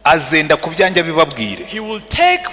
Azenda ku byanjye abibabwire. He will take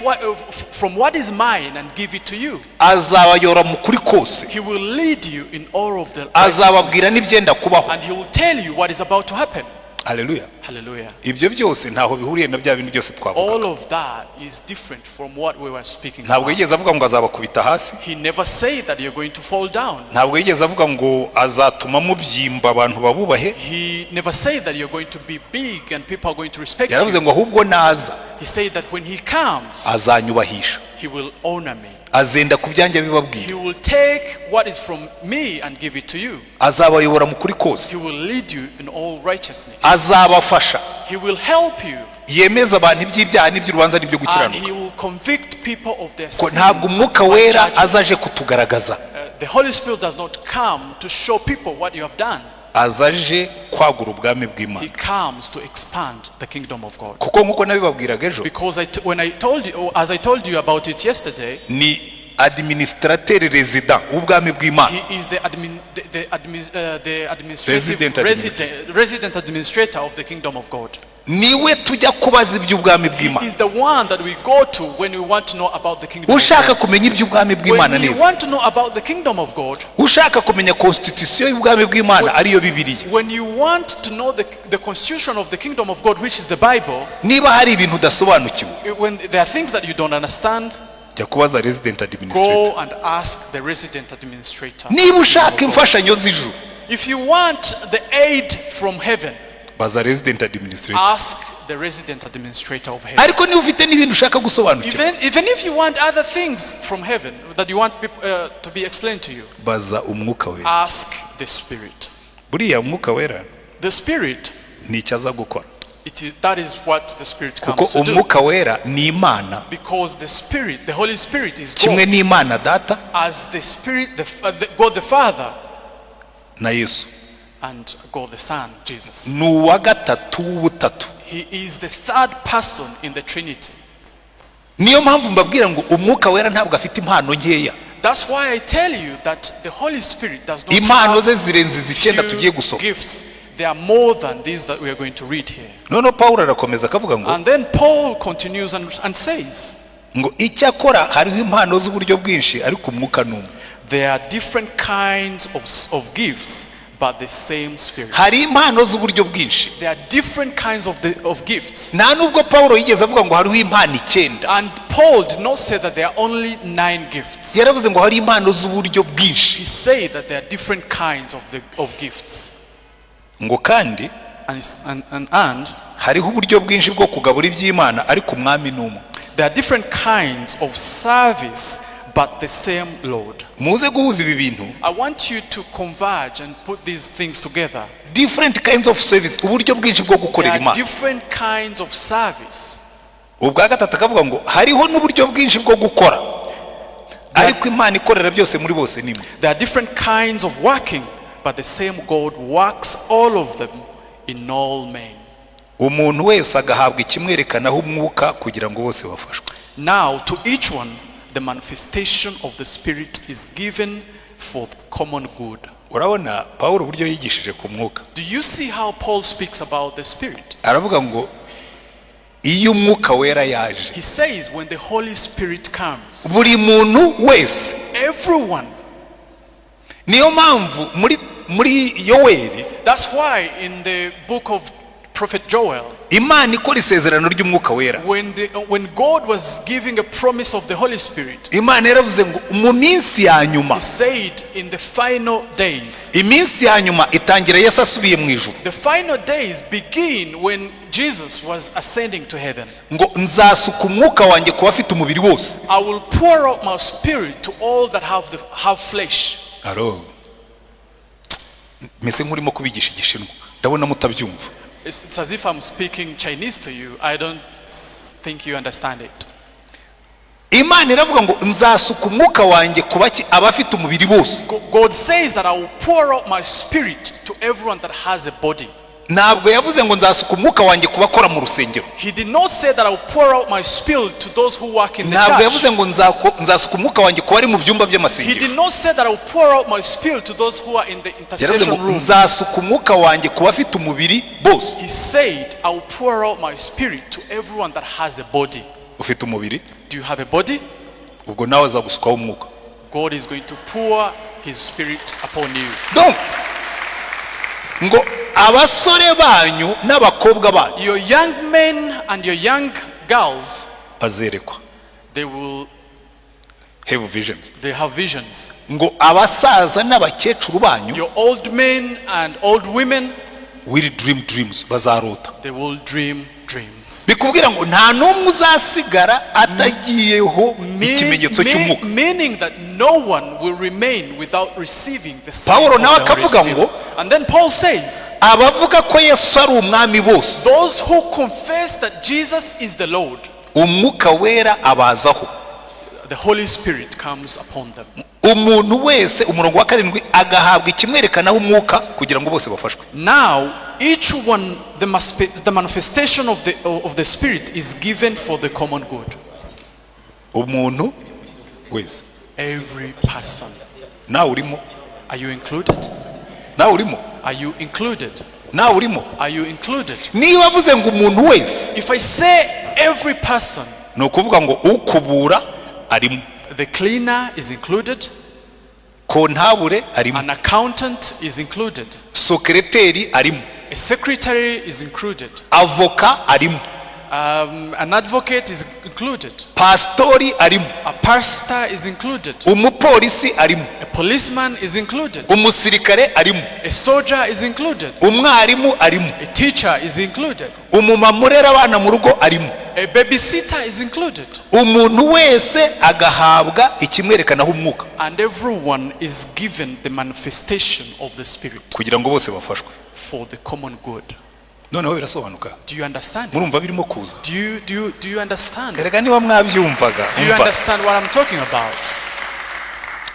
from what is mine and give it to you. Azabayora mu kuri kose. He will lead you in all of the Azababwira righteousness. N'ibyenda kubaho. And he will tell you what is about to happen. Haleluya. Hallelujah. Ibyo byose ntaho bihuriye na bya bintu byose twavuga. All of that is different from what we were speaking Ntabwo about. Yigeze avuga ngo azabakubita hasi. He never said that you're going to fall down. Ntabwo yigeze avuga ngo azatuma mubyimba abantu babubahe. He never said that you're going to be big and people are going to respect Yaravuze you. Ngo ahubwo naza He said that when he comes, azanyubahisha. He will honor me. Azenda ku byanjye abibabwira. He will take what is from me and give it to you. Azabayobora mu kuri kose. He will lead you in all righteousness. Azabafasha. He will help you Yemeza abantu iby'ibyaha n'iby'urubanza n'ibyo and gukiranuka. He will convict people of their Ko sins ntabwo umwuka and wera judgment. azaje kutugaragaza. The Holy Spirit does not come to show people what you have done. Azaje kwagura ubwami bw'Imana. He comes to expand the kingdom of God. Kuko nk'uko nabibabwiraga ejo, Because I t- when I told you, as I told you about it yesterday, ni administrateur résident w'ubwami bw'Imana. He is the administrative Resident. resident administrator of the kingdom of God. Niwe tujya kubaza iby'ubwami He bw'Imana. Is the one that we go to when we want to know about the kingdom of Ushaka God. Kumenya iby'ubwami bw'Imana When you neza, want to know about the kingdom of God, ushaka kumenya constitution y'ubwami bw'Imana ariyo Bibiliya, when you want to know the constitution of the kingdom of God, which is the Bible, niba hari ibintu udasobanukiwe, when there are things that you don't understand, jya kubaza resident administrator. Go and ask the resident administrator. Niba ushaka imfashanyo z'ijuru, If you want the aid from heaven, baza resident administrator. Ask the resident administrator of heaven. Ariko niba ufite n'ibintu ushaka gusobanukirwa, Even if you want other things from heaven that you want people to be explained to you, baza umwuka wera. Ask the Spirit. Buriya umwuka wera The Spirit, ni icyo aza gukora. that is what the Spirit Kuko comes to do. umwuka wera ni Imana. Because the Spirit, the Holy Spirit is Kimwe God. n'Imana Data As the Spirit, God the Father, na Yesu. And God the Son, Jesus. Ni uwa gatatu w'ubutatu. He is the third person in the Trinity. Niyo mpamvu mbabwira ngo umwuka wera ntabwo afite impano nkeya. That's why I tell you that the Holy Spirit does not Impano have ze zirenze izi icyenda few tugiye gusoma. Gifts. There are more than these that we are going to read here. Noneho Pawulo arakomeza akavuga ngo And then Paul continues and says, ngo icyakora hariho impano z'uburyo bwinshi ariko umwuka ni umwe. There are different kinds of gifts, but the same Spirit. Hari impano z'uburyo bwinshi. There are different kinds of gifts. Nta nubwo Pawulo yigeze avuga ngo hariho impano icyenda. And Paul did not say that there are only nine gifts. Yaravuze ngo hari impano z'uburyo bwinshi. He said that there are different kinds of gifts. Ngo kandi And hariho uburyo bwinshi bwo kugabura iby'Imana ariko umwami ni umwe. There are different kinds of service, but the same Lord. Muze guhuza ibi bintu. I want you to converge and put these things together. Different kinds of service, uburyo bwinshi bwo There gukorera are Imana. Different kinds of service. Ubwa gatatu akavuga ngo hariho n'uburyo bwinshi bwo gukora ariko Imana ikorera byose muri bose ni imwe. There are different kinds of working, but the same God works all of them in all men. Umuntu wese agahabwa ikimwerekanaho umwuka kugira ngo bose bafashwe. Now, to each one, the manifestation of the Spirit is given for common good. Urabona Pawulo uburyo yigishije ku mwuka. Do you see how Paul speaks about the Spirit? Aravuga ngo iyo umwuka wera yaje, He says, when the Holy Spirit comes, buri muntu wese. Everyone. Niyo mpamvu muri muri Yoweri, That's why in the book of Prophet Joel, Imana ikora isezerano ry'umwuka wera, when God was giving a promise of the Holy Spirit, Imana yaravuze ngo mu minsi ya nyuma. He said in the final days, Iminsi ya nyuma itangira Yesu asubiye mu ijuru. The final days begin when Jesus was ascending to heaven. Ngo nzasuka umwuka wanjye ku bafite umubiri wose. I will pour out my spirit to all that have flesh. Aro meze nk'urimo kubigisha igishinwa ndabona mutabyumva. It's as if I'm speaking Chinese to you. I don't think you understand it. Imana iravuga ngo nzasuka umwuka wanjye ku baki abafite umubiri bose. God says that I will pour out my spirit to everyone that has a body. Ntabwo yavuze ngo nzasuka umwuka wanjye ku bakora mu rusengero. He did not say that I will pour out my spirit to those who work in the Ntabwo church. yavuze ngo nzasuka umwuka wanjye ku bari mu byumba He by'amasengesho. did not say that I will pour out my spirit to those who are in the Yaravuze intercession ngo room. nzasuka umwuka wanjye ku bafite umubiri bose. He said, I will pour out my spirit to everyone that has a body. Ufite umubiri? Do you have a body? Ubwo nawe azagusukaho umwuka. God is going to pour his spirit upon you. Donc ngo abasore banyu n'abakobwa banyu Your young men and your young girls, bazerekwa, they will have visions. they have visions. Ngo abasaza n'abakecuru banyu Your old men and old women, will dream dreams, bazarota. they will dream dreams. Bikubwira ngo nta n'umwe uzasigara atagiyeho ikimenyetso cy'umwuka. Meaning that no one will remain without receiving the sign Pawulo of nawe the Holy akavuga Spirit. ngo, And then Paul says, abavuga ko Yesu ari umwami bose, those who confess that Jesus is the Lord, umwuka wera abazaho. The Holy Spirit comes upon them. Umuntu wese, umurongo wa 7, agahabwa ikimwerekanaho umwuka kugira ngo bose bafashwe. Now, each one, the manifestation of the Spirit is given for the common good. Umuntu wese. Every person. Nawe urimo. Are you included? Nawe urimo. Are you included? Nawe urimo. Are you included? Niba avuze ngo umuntu wese, If I say every person, ni ukuvuga ngo ukubura arimo, the cleaner is included, comptable arimo, an accountant is included, secretary arimo, a secretary is included, avocat arimo, an advocate is included, pasitori arimo, a pastor is included, umupolisi arimo, a policeman is included, umusirikare arimo, a soldier is included, umwarimu arimo, a teacher is included, umumama urera abana mu rugo arimo. A babysitter is included. Umuntu wese agahabwa ikimwerekanaho umwuka And everyone is given the manifestation of the Spirit kugira ngo bose bafashwe. For the common good. Noneho birasobanuka? Do you understand? Murumva birimo kuza? Do you understand? Erega niba mwabyumvaga. Do you Umva, understand what I'm talking about?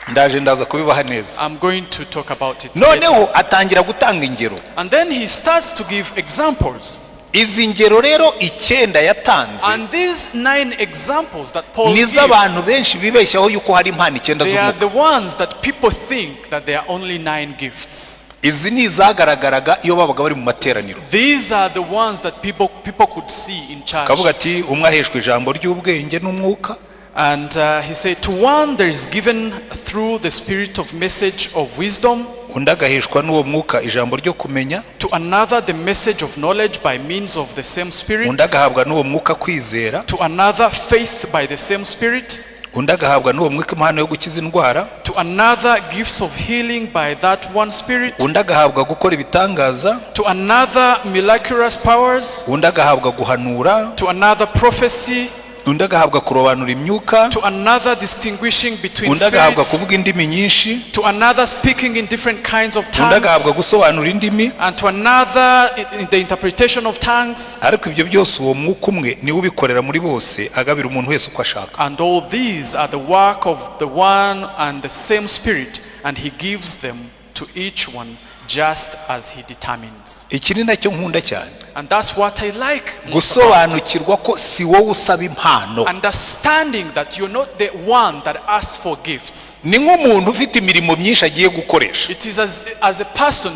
Ndaje, ndaza kubibaha neza. I'm going to talk about it later. Noneho atangira gutanga ingero. And then he starts to give examples. Izi ngero rero 9 yatanze And these nine examples that Paul ni gives, iz'abantu benshi bibeshyaho yuko hari impano 9 they are z'umwuka. the ones that people think that there are only nine gifts. Izi ni izagaragaraga iyo babaga bari mu materaniro. These are the ones that people could see in church. Akavuga ati umwe aheshwa ijambo ry'ubwenge n'umwuka, And he said, to one there is given through the spirit of message of wisdom, undi agaheshwa n'uwo mwuka ijambo ryo kumenya, to another the message of knowledge by means of the same spirit, undi agahabwa n'uwo mwuka kwizera, to another faith by the same spirit, undi agahabwa n'uwo mwuka impano yo gukiza indwara, to another gifts of healing by that one spirit, undi agahabwa gukora ibitangaza, to another miraculous powers, undi agahabwa guhanura, to another prophecy, undi agahabwa kurobanura imyuka, to another distinguishing between undi agahabwa spirits, kuvuga indimi nyinshi, to another speaking in different kinds of undi tongues, agahabwa gusobanura indimi. And to another in the interpretation of tongues. Ariko ibyo byose uwo mwuka umwe niwe ubikorera muri bose agabira umuntu wese uko ashaka. And all these are the work of the one and the same Spirit, and He gives them to each one just as He determines. Iki ni nacyo nkunda cyane. And that's what I like most about it. Gusobanukirwa ko si wowe usaba impano. Understanding that you're not the one that asks for gifts. Ni nk'umuntu ufite imirimo myinshi agiye gukoresha, It is as a person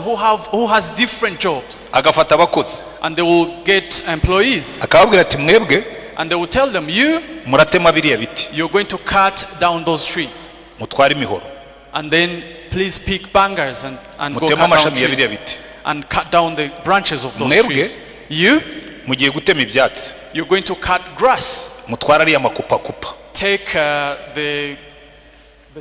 who has different jobs, agafata abakozi, and they will get employees, akababwira ati mwebwe and they will tell them, "You, muratema biriya biti, you're going to cut down those trees. Mutware imihoro, And then please pick bangers and go muteme cut down amashami ya biriya trees biti, and cut down the branches of those Mwebwe, trees. You, mugiye gutema ibyatsi, you're going to cut grass. Mutware ariya makupakupa, Take the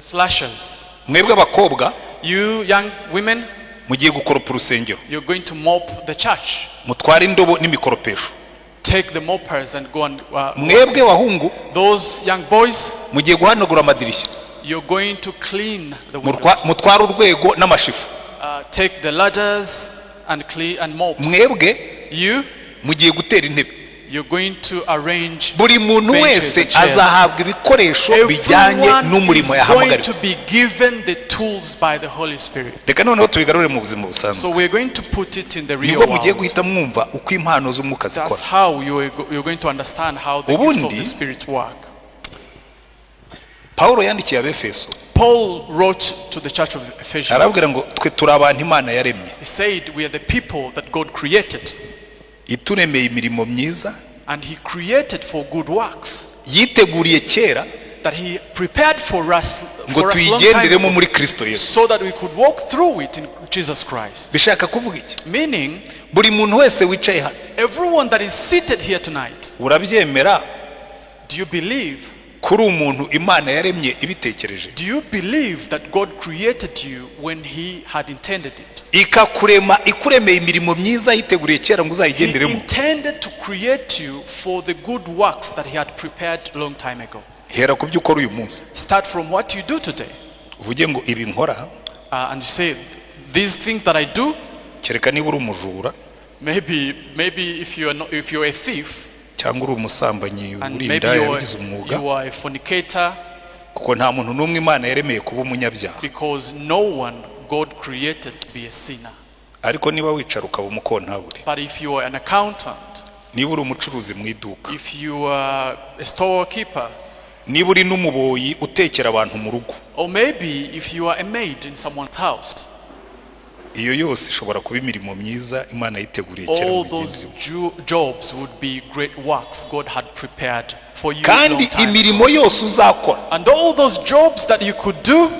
slashers. Mwebwe abakobwa You young women, mugiye gukoropa urusengero, you're going to mop the church. Mutware indobo n'imikoropesho, Take the moppers and go and mwebwe bahungu those young boys, mugiye guhanagura amadirishya, you're going to clean the windows. Mutware urwego n'amashifu, Take the ladders and clean and mops. Mwebwe You, mugiye gutera intebe, You're going to arrange Buri muntu benches wese and chairs. azahabwa ibikoresho bijyanye Everyone n'umurimo is going yahamagariwe. to be given the tools by the Holy Spirit. Reka noneho tubigarure mu buzima busanzwe. So we're going to put it in the real Nibwo mugiye world. guhita mwumva uko impano z'umwuka That's zikora. how you're going to understand how the gifts of Ubundi- the Spirit work. Pawulo yandikiye Abefeso, Paul wrote to the church of Ephesians. arababwira ngo twe turi abantu Imana yaremye, He said, "We are the people that God created, ituremeye imirimo myiza and He created for good works yiteguriye kera that He prepared for us, ngo for us long time tuyigenderemo ago, muri Kristo Yesu." so that we could walk through it in Jesus Christ." Bishaka kuvuga iki? Meaning, Buri muntu wese wicaye hano, everyone that is seated here tonight, urabyemera do you believe? kuri umuntu Imana yaremye ibitekereje, Do you believe that God created you when He had intended it? ikakurema ikuremeye imirimo myiza yiteguriye kera ngo He uzayigenderemo? intended to create you for the good works that He had prepared long time ago. Hera ku byo ukora uyu munsi, Start from what you do today. uvuge ngo ibi nkora, And you say, "These things that I do," kereka niba uri umujura maybe if you are not, if you're a thief, cyangwa uri umusambanyi, and uri maybe indaya yabigize umwuga, you are a fornicator, kuko nta muntu n'umwe Imana yaremeye kuba umunyabyaha. Because no one God created to be a sinner. Ariko niba wicara ukaba umukontabure, But if you are an accountant, niba uri umucuruzi mu iduka, if you are a storekeeper, niba uri n'umuboyi utekera abantu mu rugo, or maybe if you are a maid in someone's house, iyo yose ishobora kuba imirimo myiza Imana yiteguriye kera all ngo those uyigenderemo. jobs would be great works God had prepared for you Kandi long time ago. imirimo yose uzakora, And all those jobs that you could do,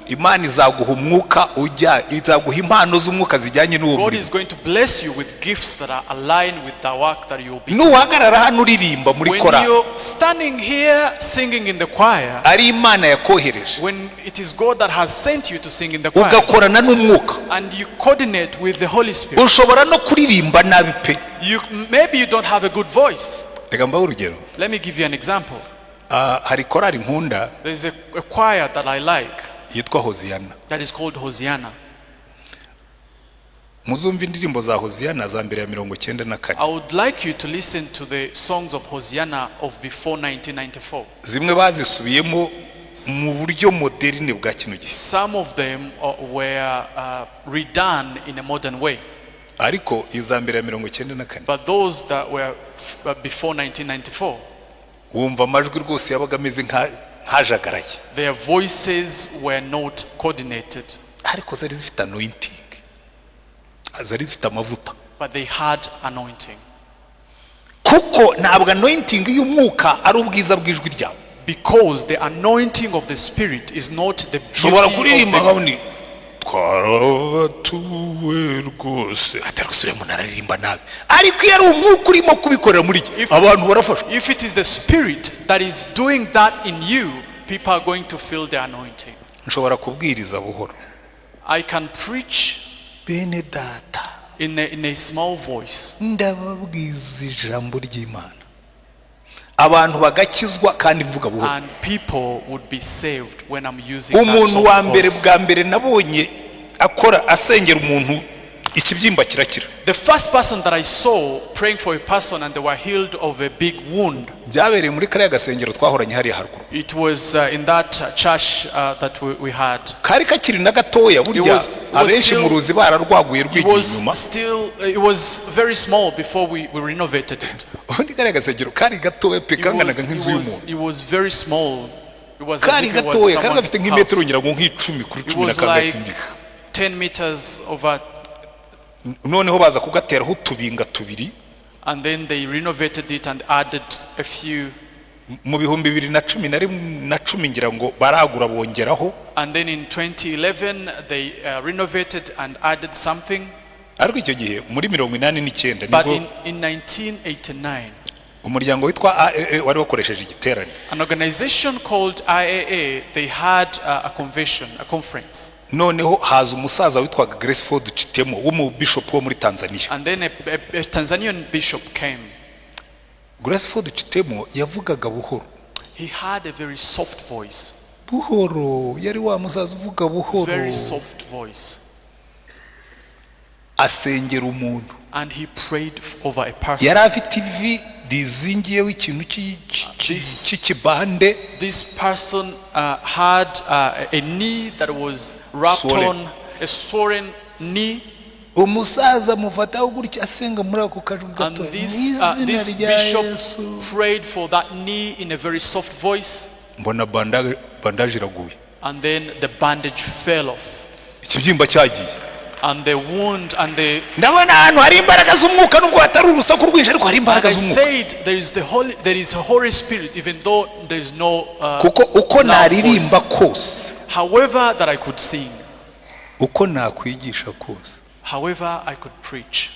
Imana izaguha umwuka ujya, izaguha impano z'umwuka zijyanye n'uwo God murimo. is going to bless you with gifts that are aligned with the work that you'll be doing. Nuhagarara hano uririmba muri When korali, you're standing here singing in the choir, ari Imana yakohereje, when it is God that has sent you to sing in the choir, ugakorana n'umwuka, and you coordinate with the Holy Spirit, ushobora no kuririmba nabi pe. Maybe you don't have a good voice. Reka mbahe urugero. Let me give you an example. Ah, hari korali nkunda There's a choir that I like yitwa Hoziyana. That is called Hosianna. Muzumva indirimbo za Hoziyana za mbere ya 94. I would like you to listen to the songs of Hosianna of before 1994. Zimwe bazisubiyemo mu buryo moderne bwa kino gihe, Some of them were redone in a modern way, ariko iza mbere ya 94, but those that were before 1994, wumva amajwi rwose yabaga ameze nk'ajagaraye, their voices were not coordinated, ariko zari zifite anointing, zari zifite amavuta, but they had anointing. Kuko ntabwo anointing y'umwuka ari ubwiza bw'ijwi ryawe. Because the anointing of the Spirit is not the Ushobora beauty kuririmba of nkaho ni twarabatuwe rwose, atari gusubira umuntu araririmba nabi, ariko iyo ari umwuka urimo kubikorera muri jye, abantu barafashwa. The, if it is the Spirit that is doing that in you, people are going to feel the anointing. Nshobora kubwiriza buhoro, I can preach bene data, in a small voice, ndababwiza ijambo ry'Imana, abantu bagakizwa, kandi mvuga buhoro. And people would be saved when I'm using that Umuntu soft wa mbere, voice. bwa mbere nabonye akora asengera umuntu ikibyimba kirakira, The first person that I saw praying for a person and they were healed of a big wound, byabereye muri kariya gasengero twahoranye hariya haruguru. It was in that church that we had. Kari kakiri na gatoya burya, It was abenshi still- mu ruzi bararwaguye It rwigiye was inyuma. still, it was very small before we renovated it. Ubundi kariya gasengero kari gatoya pe, It kanganaga was, it nk'inzu was, y'umuntu. it was very small. It was as Kari if it was gatoya, kari someone's gafite nk'imetero house. ngira ngo nk'icumi kuri It cumi na was kangahe, like simbizi. 10 meters over, Noneho baza kugateraho utubinga tubiri and then they renovated it and added a few. Mu 2011 na 10 ngira ngo baragura bongeraho. And then in 2011, they renovated and added something. Ariko icyo gihe muri 89 But nibwo in 1989, umuryango witwa AAA wari wakoresheje igiterane. An organization called IAA, they had a convention, a conference. Noneho haza umusaza witwaga Grace Chitemo w'umubishopu wo muri Tanzania. And then a Tanzanian bishop came. Grace Chitemo yavugaga buhoro. He had a very soft voice, Buhoro, yari wa musaza uvuga buhoro. Very soft voice. Asengera umuntu. And he prayed over a person. Yari afite ivi rizingiyeho ikintu cy'ikibande. This person had a knee that was wrapped Swollen. on a swollen knee. Umusaza amufataho gutya asenga muri ako kajwi And gato, this, mu izina this rya bishop Yesu. Prayed for that knee in a very soft voice. Mbona bandage iraguye. And then the bandage fell off. Ikibyimba cyagiye. And the wound and the Ndabona ahantu hari imbaraga z'umwuka, nubwo hatari urusaku rwinshi, ariko hari And imbaraga I z'umwuka. said there is a Holy Spirit, even though there is no Kuko uko loud naririmba voice. kose, However that I could sing, uko nakwigisha kose, however I could preach,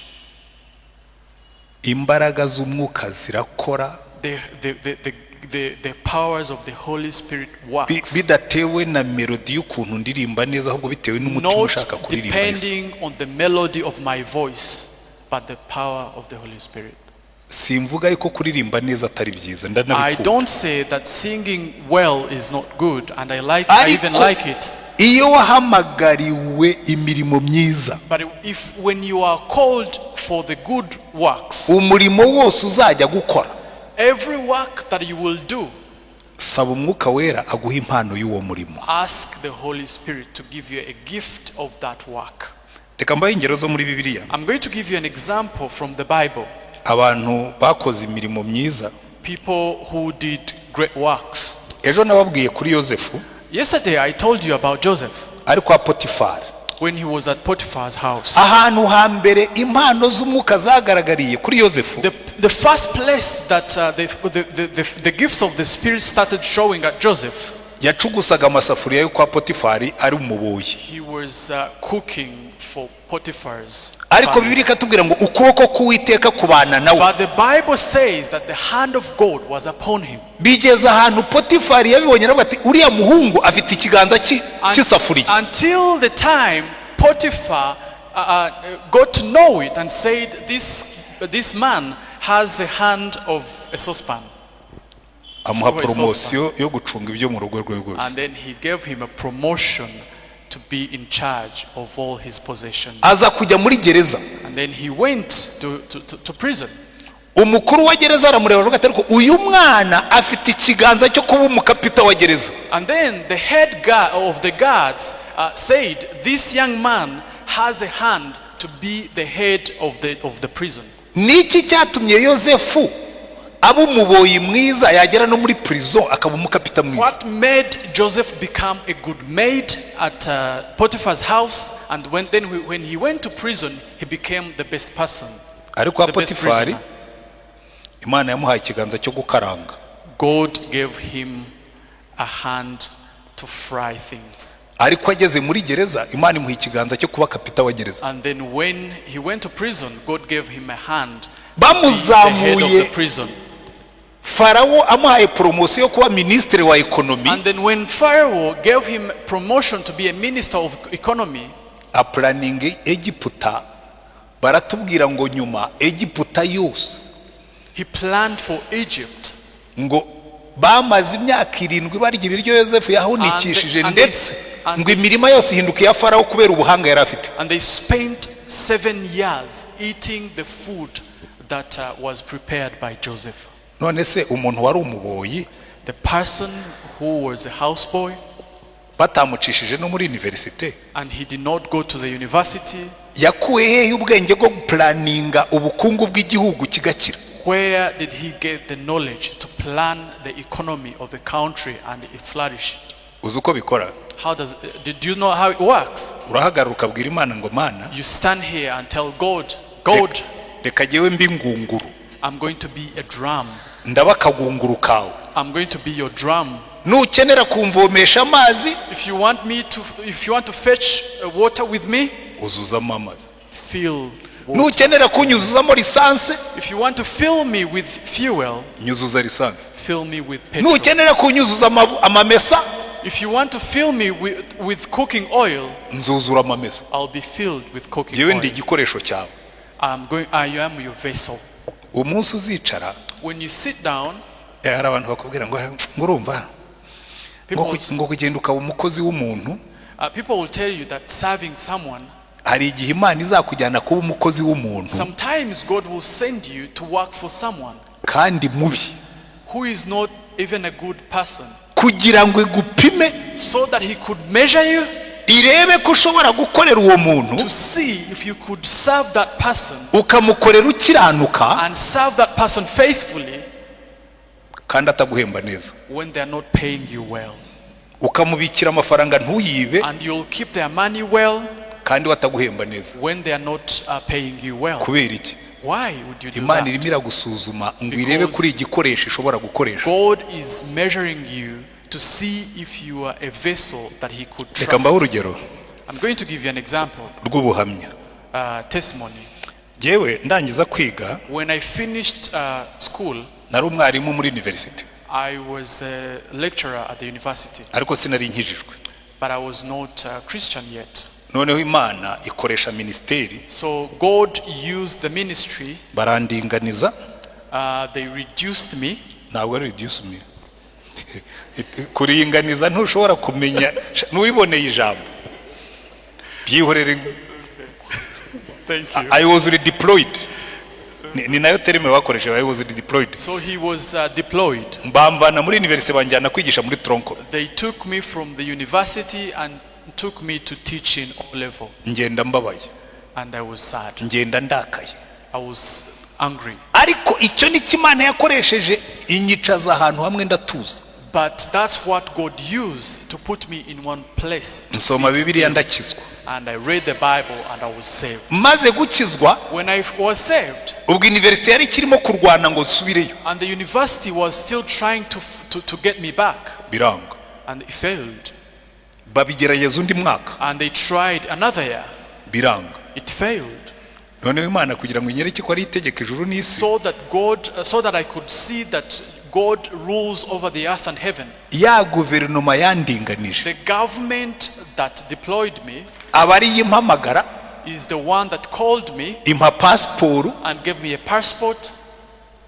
imbaraga z'umwuka zirakora the powers of the Holy Spirit works. Bidatewe na melody y'ukuntu ndirimba neza, ahubwo bitewe n'umutima Not ushaka kuririmba Yesu. Depending on the melody of my voice, but the power of the Holy Spirit. Simvuga yuko kuririmba neza atari byiza, I ndanabikunda. Don't say that singing well is not good, and I even Ariko like it. Iyo wahamagariwe imirimo myiza, But if when you are called for the good works, umurimo wose uzajya gukora, every work that you will do, saba Umwuka Wera aguha impano y'uwo murimo. Ask the Holy Spirit to give you a gift of that work. Reka mbahe ingero zo muri Bibiliya. I'm going to give you an example from the Bible. Abantu bakoze imirimo myiza. People who did great works. Ejo nababwiye kuri Yosefu Yesterday I told you about Joseph ari kwa Potifari. When he was at Potiphar's house. Ahantu hambere impano z'umwuka zagaragariye kuri Yosefu, The first place that the gifts of the Spirit started showing at Joseph, yacugusaga amasafuriya yo kwa Potifari ari umuboyi. He was cooking for Potiphar's Ariko family. Bibiliya ikatubwira ngo ukuboko k'Uwiteka kubana nawe. But the Bible says that the hand of God was upon him. Bigeze ahantu Potifari yabibonye aravuga ati uriya muhungu afite ikiganza cy'isafuriya. Until the time Potiphar got to know it and said, This man has a hand of a saucepan." Amuha promotion yo gucunga ibyo mu rugo rwe rwose. And then he gave him a promotion to be in charge of all his possessions. Aza kujya muri gereza. And then he went to prison. Umukuru wa gereza aramureba aravuga ati ariko uyu mwana afite ikiganza cyo kuba umukapita wa gereza. And then the head guard of the guards said, "This young man has a hand to be the head of the prison." Niki cyatumye Yosefu aba umuboyi mwiza, yagera no muri prison akaba umukapita mwiza? What made Joseph become a good maid at Potiphar's house, and when he went to prison, he became the best person, Ariko the best Potifari, prisoner. Imana yamuhaye ikiganza cyo gukaranga. God gave him a hand to fry things. Ariko ageze muri gereza, Imana imuha ikiganza cyo kuba kapita wa gereza. And then when he went to prison, God gave him a hand to be the head of Bamuzamuye, the prison. Farawo amuhaye promotion yo kuba minisitiri wa economy, And then when Pharaoh gave him promotion to be a minister of economy, aplanninga Egiputa, baratubwira ngo nyuma Egiputa yose, he planned for Egypt. Ngo bamaze imyaka 7 barya ibiryo Yosefu yahunikishije, ndetse ngo imirima yose ihinduka iya Farawo kubera ubuhanga yari afite. And they spent 7 years eating the food that was prepared by Joseph. None se umuntu wari umuboyi, The person who was a houseboy batamucishije no muri université, and he did not go to the university, yakuye hehe ubwenge bwo guplanninga ubukungu bw'igihugu kigakira? Where did he get the knowledge to plan the economy of the country and it flourished? Uzi uko bikora? Did you know how it works? Urahagarara ukabwira Imana ngo Mana, You stand here and tell God, "God, reka jyewe mbe ingunguru. I'm going to be a drum. Ndaba akagunguru kawe. I'm going to be your drum. Nukenera kumvomesha amazi, If you want to fetch water with me, uzuzamo amazi. Fill water. Nukenera kunyuzuzamo lisansi, If you want to fill me with fuel, nyuzuza lisansi. Fill me with petrol. Nukenera kunyuzuza amamesa, If you want to fill me with cooking oil, nzuzura amamesa. I'll be filled with cooking Jyewe ndi oil. igikoresho cyawe." I am your vessel." Umunsi uzicara, When you sit down, hari abantu bakubwira ngo ngo urumva ngo people, ngo kugenda ukaba umukozi w'umuntu, people will tell you that serving someone, hari igihe Imana izakujyana kuba umukozi w'umuntu, sometimes God will send you to work for someone. Kandi mubi, who is not even a good person, kugira ngo igupime, so that he could measure you irebe ko ushobora gukorera uwo muntu, to see if you could serve that person ukamukorera ukiranuka, and serve that person faithfully kandi ataguhemba neza, when they are not paying you well. Ukamubikira amafaranga ntuyibe, And you'll keep their money well kandi we ataguhemba neza. when they are not paying you well. Kubera iki? Why would you do Imana that? irimo iragusuzuma ngo irebe kuri igikoresho ishobora gukoresha. God is measuring you to see if you are a vessel that he could Reka mbahe trust. urugero I'm going to give you an example, rw'ubuhamya. Testimony. Yewe ndangiza kwiga, When I finished school, nari umwarimu muri university, I was a lecturer at the university, ariko sinari nkijijwe. But I was not a Christian yet. Noneho Imana ikoresha minisiteri, So God used the ministry. barandinganiza. They reduced me. Ntabwo ari reduce me, kuringaniza ntushobora kumenya nturiboneye ijambo, byihorere. Thank you. I was redeployed. Ni nayo terme bakoresheje, I was redeployed. So he was deployed. Bamvana muri university banjyana kwigisha muri tronc commun. They took me from the university and took me to teach in O level. Ngenda mbabaye, And I was sad. ngenda ndakaye. I was angry. Ariko icyo ni cyo Imana yakoresheje, inyicaza ahantu hamwe ndatuza. But that's what God used to put me in one place to Nsoma sit Bibiliya, still. ndakizwa. And I read the Bible and I was saved. Maze gukizwa, When I was saved, ubwo university yari ikirimo kurwana ngo nsubireyo, and the university was still trying to get me back, biranga. And it failed. Babigerageza undi mwaka, And they tried another year, biranga. It failed. Noneho Imana kugira ngo inyereke ko ari itegeka ijuru n'isi, So that I could see that God rules over the earth and heaven. Ya guverinoma yandinganije The government that deployed me aba ariyo impamagara, is the one that called me impa pasiporo, and gave me a passport,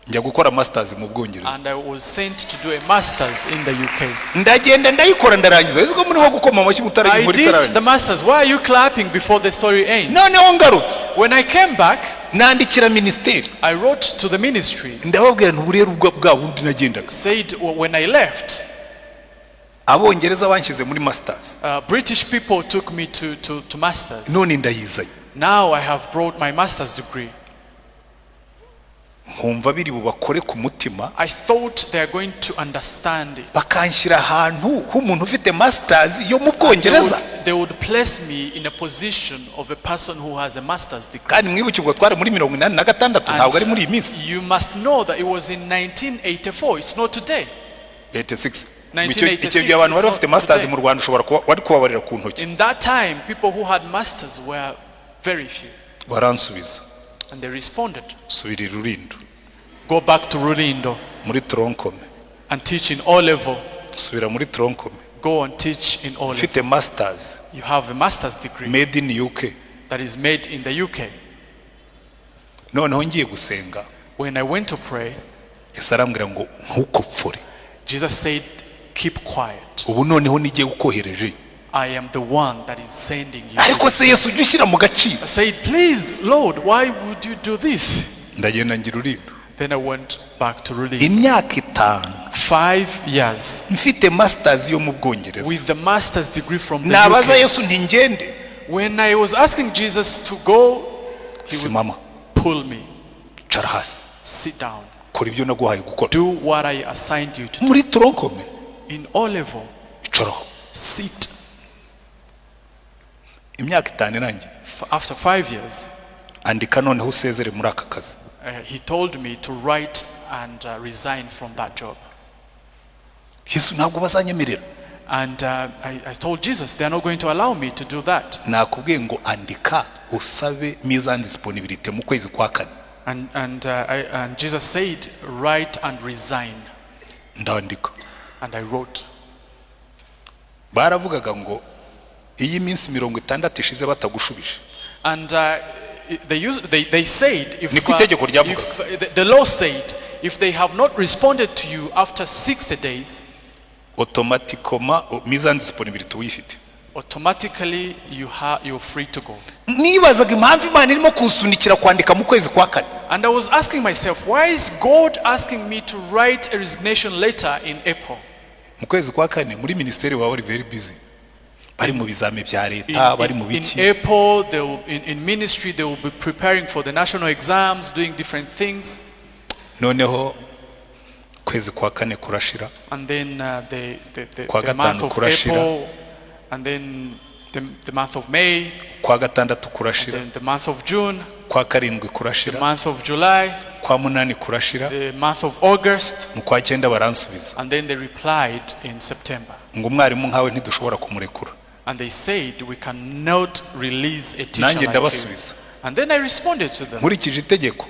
njya gukora masters mu Bwongereza. And I was sent to do a master's in the UK. Ndagenda ndayikora ndarangiza. Uzi ko murimo gukoma amashyi mutara I inkuru did itarangira? the master's. Why are you clapping before the story ends? Noneho ngarutse, When I came back, nandikira minisiteri, I wrote to the ministry, ndababwira nti ubu rero ubwo bwa bundi nagendaga, said when I left, Abongereza banshyize muri masters, British people took me to master's. None ndayizanye. Now I have brought my master's degree. Nkumva biri bubakore ku mutima, I thought they are going to understand it. Bakanshyira ahantu h'umuntu ufite masters yo mu They Bwongereza. would place me in a position of a person who has a master's degree. Kandi mwibuke ubwo twari muri 86, ntabwo ari muri iyi minsi. And you must know that it was in 1984. It's not today. 86. 1986, Icyo gihe abantu bari it's bafite not masters today. mu Rwanda ushobora kuba wari kubabarira ku ntoki. In that time, people who had masters were very few. Baransubiza, And they responded, subira i Rurindo "Go back to Rulindo muri tronc commun. And teach in O level. Subira muri tronc commun." Go and teach in O level. Mfite masters You have a master's degree made in UK. That is made in the UK." Noneho ngiye gusenga, When I went to pray, Yesu arambwira ngo ntukopfore. Jesus said, "Keep quiet. Ubu noneho nigiye ukohereje. I am the one that is sending you." Ariko se Yesu, ujye ushyira mu gaciro. I said, "Please, Lord, why would you do this?" Ndagenda ngira Rurindo. Then I went back to Rulindo. Imyaka 5 5 years mfite masters yo mu Bwongereza. With the master's degree from the Nabaza UK. Yesu nti ngende, When I was asking Jesus to go, he would simama, pull me, cara hasi, "Sit down, kora ibyo naguhaye gukora do what I assigned you to do." muri tronc commun. In O level, Icaraho. Sit. Imyaka 5 irangiye, After 5 years, andika noneho usezere muri aka kazi. He told me to write and resign from that job. Yesu, ntabwo bazanyemerera. And I told Jesus, "They are not going to allow me to do that." Nakubwiye ngo andika usabe mise en disponibilité mu kwezi kwa kane. And Jesus said, "Write and resign." Ndandika. And I wrote. Baravugaga ngo iyo iminsi 60 ishize batagushubije, And they said, if, Niko itegeko ryavugaga. if the law said, if they have not responded to you after 60 days, automatiquement mise en disponibilité uyifite. Automatically you're free to go. Nibazaga impamvu Imana irimo kunsunikira kwandika mu kwezi kwa kane. And I was asking myself, why is God asking me to write a resignation letter in April? Mu kwezi kwa kane muri minisiteri baba bari very busy, bari mu bizami bya leta, bari mu In biki. April, they will, in ministry, they will be preparing for the national exams, doing different things. Noneho kwezi kwa kane kurashira. And then Kwa the month gatanu of kurashira. April, and then the month of May, Kwa gatandatu kurashira. then the month of June, Kwa karindwi the kurashira. month of July, Kwa munani kurashira. the month of August, Mu kwa cyenda baransubiza and then they replied in September. Ngo umwarimu nkawe ntidushobora kumurekura. And they said, "We cannot release a teacher Nanjye like you." ndabasubiza. And then I responded to them, Nkurikije itegeko,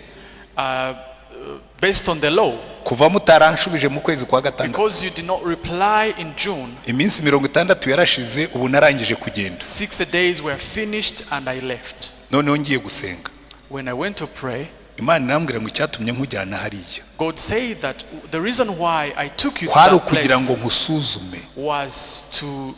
based on the law, kuva mutaranshubije mu kwezi kwa gatandatu, because you did not reply in June, iminsi 60 yarashize, ubu narangije kugenda. 60 days were finished and I left. Noneho ngiye gusenga, When I went to pray, Imana irambwira ngo icyatumye nkujyana hariya God said that the reason why I took you to kwari that ukugira ngo place nkusuzume, was to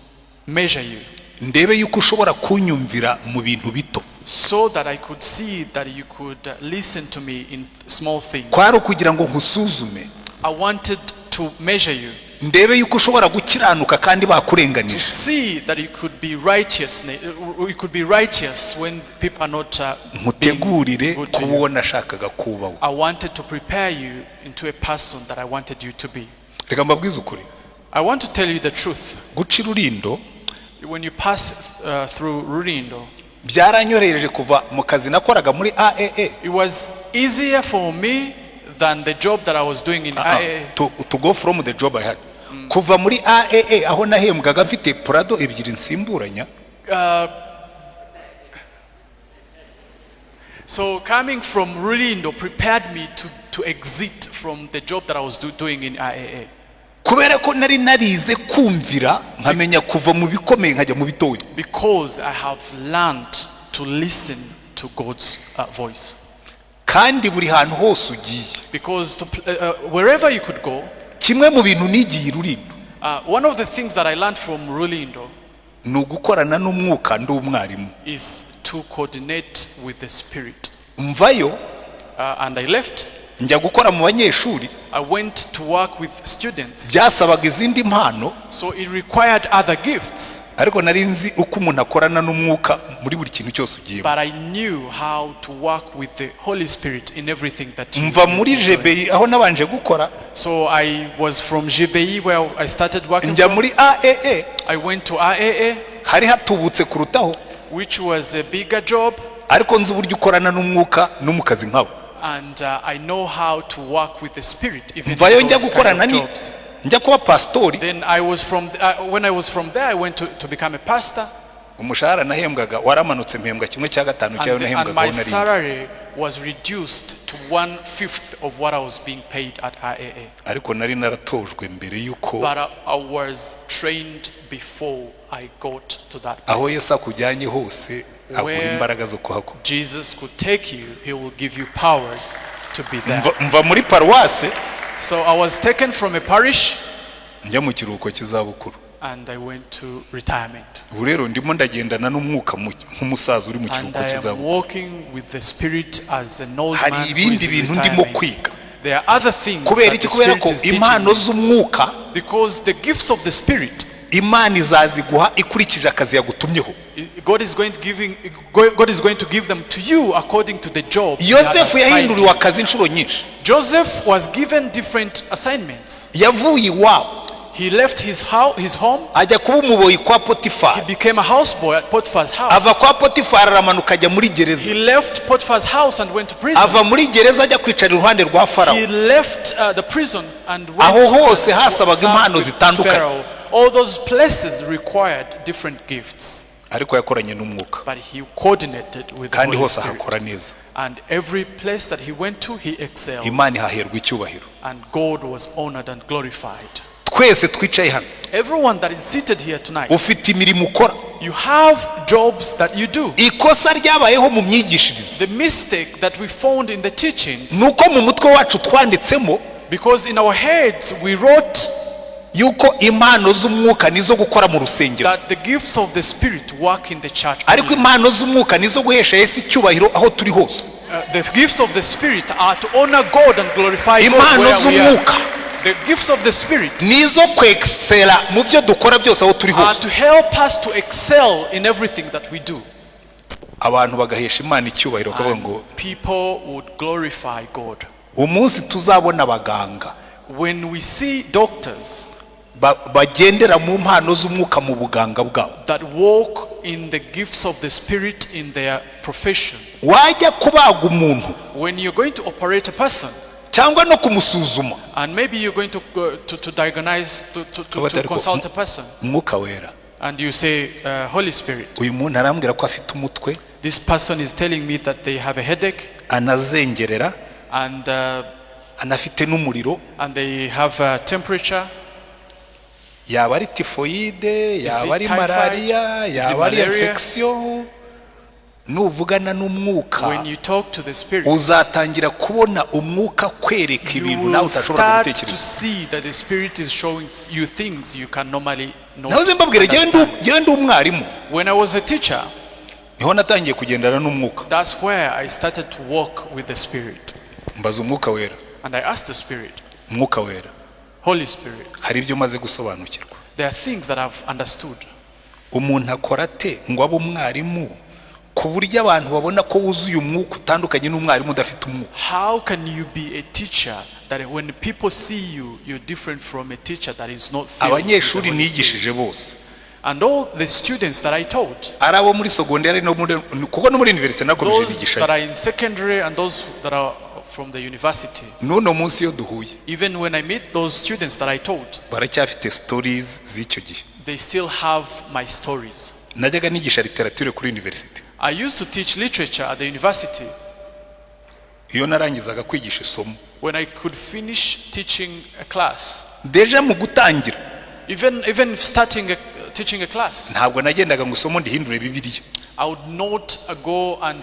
measure you, ndebe yuko ushobora kunyumvira mu bintu bito. So that I could see that you could listen to me in small things. Kwari ukugira ngo nkusuzume, I wanted to measure you, ndebe yuko ushobora gukiranuka kandi to bakurenganije. See that you could be righteous when people are not being Nkutegurire good to kuba you. uwo nashakaga kubaho. I wanted to prepare you into a person that I wanted you to be. Reka mbabwize ukuri. I want to tell you the truth. Guca irurindo When you pass through Rulindo, byaranyorohereje kuva mu kazi nakoraga muri AAA. it was easier for me than the job that I was doing in IAA. To go from the job I had, kuva muri AAA aho nahembwaga mfite Prado ebyiri nsimburanya. So coming from Rulindo prepared me to exit from the job that I was doing in IAA. Kubera ko nari narize kumvira, nkamenya kuva mu bikomeye nkajya mu bitoya. Because I have learned to listen to God's voice. Kandi buri hantu hose ugiye, Because wherever you could go, kimwe mu bintu nigiye i Rurindo one of the things that I learned from Rulindo ni ugukorana n'umwuka ndi umwarimu. Is to coordinate with the Spirit. Mvayo, And I left. njya gukora mu banyeshuri. I went to work with students. Byasabaga izindi mpano, So it required other gifts. ariko nari nzi uko umuntu akorana n'umwuka muri buri kintu cyose ugiyemo. But I knew how to work with the Holy Spirit in everything that you Mva muri you do. GBI aho nabanje gukora, So I was from GBI where I started working njya from. muri AAA, I went to IAA, hari hatubutse kurutaho, which was a bigger job, ariko nzi uburyo ukorana n'umwuka no mu kazi nkabo. And I know how to work with the Spirit, even in Mvayo njya those kind gukorana of ni jobs. Njya kuba pasitori. Then I was from when I was from there, I went to become a pastor, Umushahara nahembwaga waramanutse, mpembwa kimwe cya gatanu cyayo and nahembwaga my aho narindi. Salary was reduced to 1/5 of what I was being paid at IAA. Ariko nari naratojwe mbere y'uko. But I was trained before I got to that Aho place. Yesu akujyanye hose aguha Where imbaraga zo kuhakora. Jesus could take you, he will give you powers to be there. Mva muri paruwase, So I was taken from a parish njya mu kiruhuko cy'izabukuru. And I went to retirement. Ubu rero ndimo ndagendana n'umwuka nk'umusaza uri mu And kiruhuko I am cy'izabukuru. walking with the Spirit as an old Hari man who ibindi is in bintu ndimo retirement. kwiga. There are other things Kubera that iki? the Kubera Spirit ko is teaching impano me. z'umwuka, Because the gifts of the Spirit, Imana izaziguha ikurikije akazi yagutumyeho. God is going to give them to you according to the job he had Yosefu assigned yahinduriwe you. akazi inshuro nyinshi. Joseph was given different assignments. Yavuye iwabo, He left his home. Ajya kuba umuboyi kwa He Potifari. Became a houseboy at Potiphar's house. Ava kwa Potifari aramanuka ajya muri gereza. He left Potiphar's house and went to prison. Ava muri gereza ajya kwicara iruhande rwa Farawo. He left the prison and went Aho hose and hasabaga served impano with zitandukanye. Pharaoh. All those places required different gifts, Ariko yakoranye n'umwuka, but he coordinated with the kandi Holy hose Spirit. ahakora neza. And every place that he went to, he excelled. Imana ihaherwa icyubahiro. And God was honored and glorified. Twese twicaye hano, Everyone that is seated here tonight, ufite imirimo ukora. You have jobs that you do. Ikosa ryabayeho mu myigishirize The mistake that we found in the teachings, ni uko mu mutwe wacu twanditsemo because in our heads we wrote Yuko impano z'umwuka nizo gukora mu rusengero. That the gifts of the Spirit work in the church Ariko only. impano z'umwuka nizo guhesha Yesu icyubahiro aho turi hose. The gifts of the Spirit are to honor God and glorify God Impano where we are. z'umwuka The gifts of the Spirit nizo kwexcella mu byo dukora byose aho turi are hose. to help us to excel in everything that we do. Abantu bagahesha Imana icyubahiro bakavuga ngo People would glorify God. Umunsi tuzabona abaganga When we see doctors bagendera mu mpano z'umwuka mu buganga bwabo, that walk in the gifts of the Spirit in their profession, wajya kubaga umuntu when you're going to operate a person, cyangwa no kumusuzuma, and maybe you're going to diagnose, to consult a person, Umwuka Wera, and you say, "Holy Spirit, uyu muntu arambwira ko afite umutwe, this person is telling me that they have a headache anazengerera, and, anafite n'umuriro, and they have a temperature. Yaba ari typhoïde, yaba ari Typhoid? Malariya, Is it yaba ari malaria?" infection. Nuvugana n'umwuka, When you talk to the Spirit, uzatangira kubona umwuka kwereka you ibintu nawe will utashobora start to gutekereza. see that the Spirit is showing you things you can normally not Nahoze mbabwira, understand. njyewe ndi umwarimu, When I was a teacher, niho natangiye kugendana n'umwuka. That's where I started to walk with the Spirit. Mbaza Umwuka Wera, And I asked the Spirit, Umwuka Wera, "Holy Spirit, hari ibyo umaze gusobanukirwa. There are things that I've understood. Umuntu akora ate ngo abe umwarimu ku buryo abantu babona ko wuzuye umwuka, utandukanye n'umwarimu udafite umwuka?" How can you be a teacher that when people see you, you're different from a teacher that is not filled with the Abanyeshuri Holy Spirit?" nigishije bose, And all the students that I taught, ari abo muri sogonderi no muri, kuko no muri université nakomeje those nigishayo, that are in secondary and those that are from the university, n'uno munsi iyo duhuye, even when I meet those students that I taught, baracyafite stories z'icyo gihe. They still have my stories. Najyaga nigisha literature kuri université. I used to teach literature at the university. Iyo narangizaga kwigisha isomo, When I could finish teaching a class, déjà mu gutangira, even starting teaching a class, ntabwo nagendaga ngo isomo ndihindure Bibiliya. I would not go and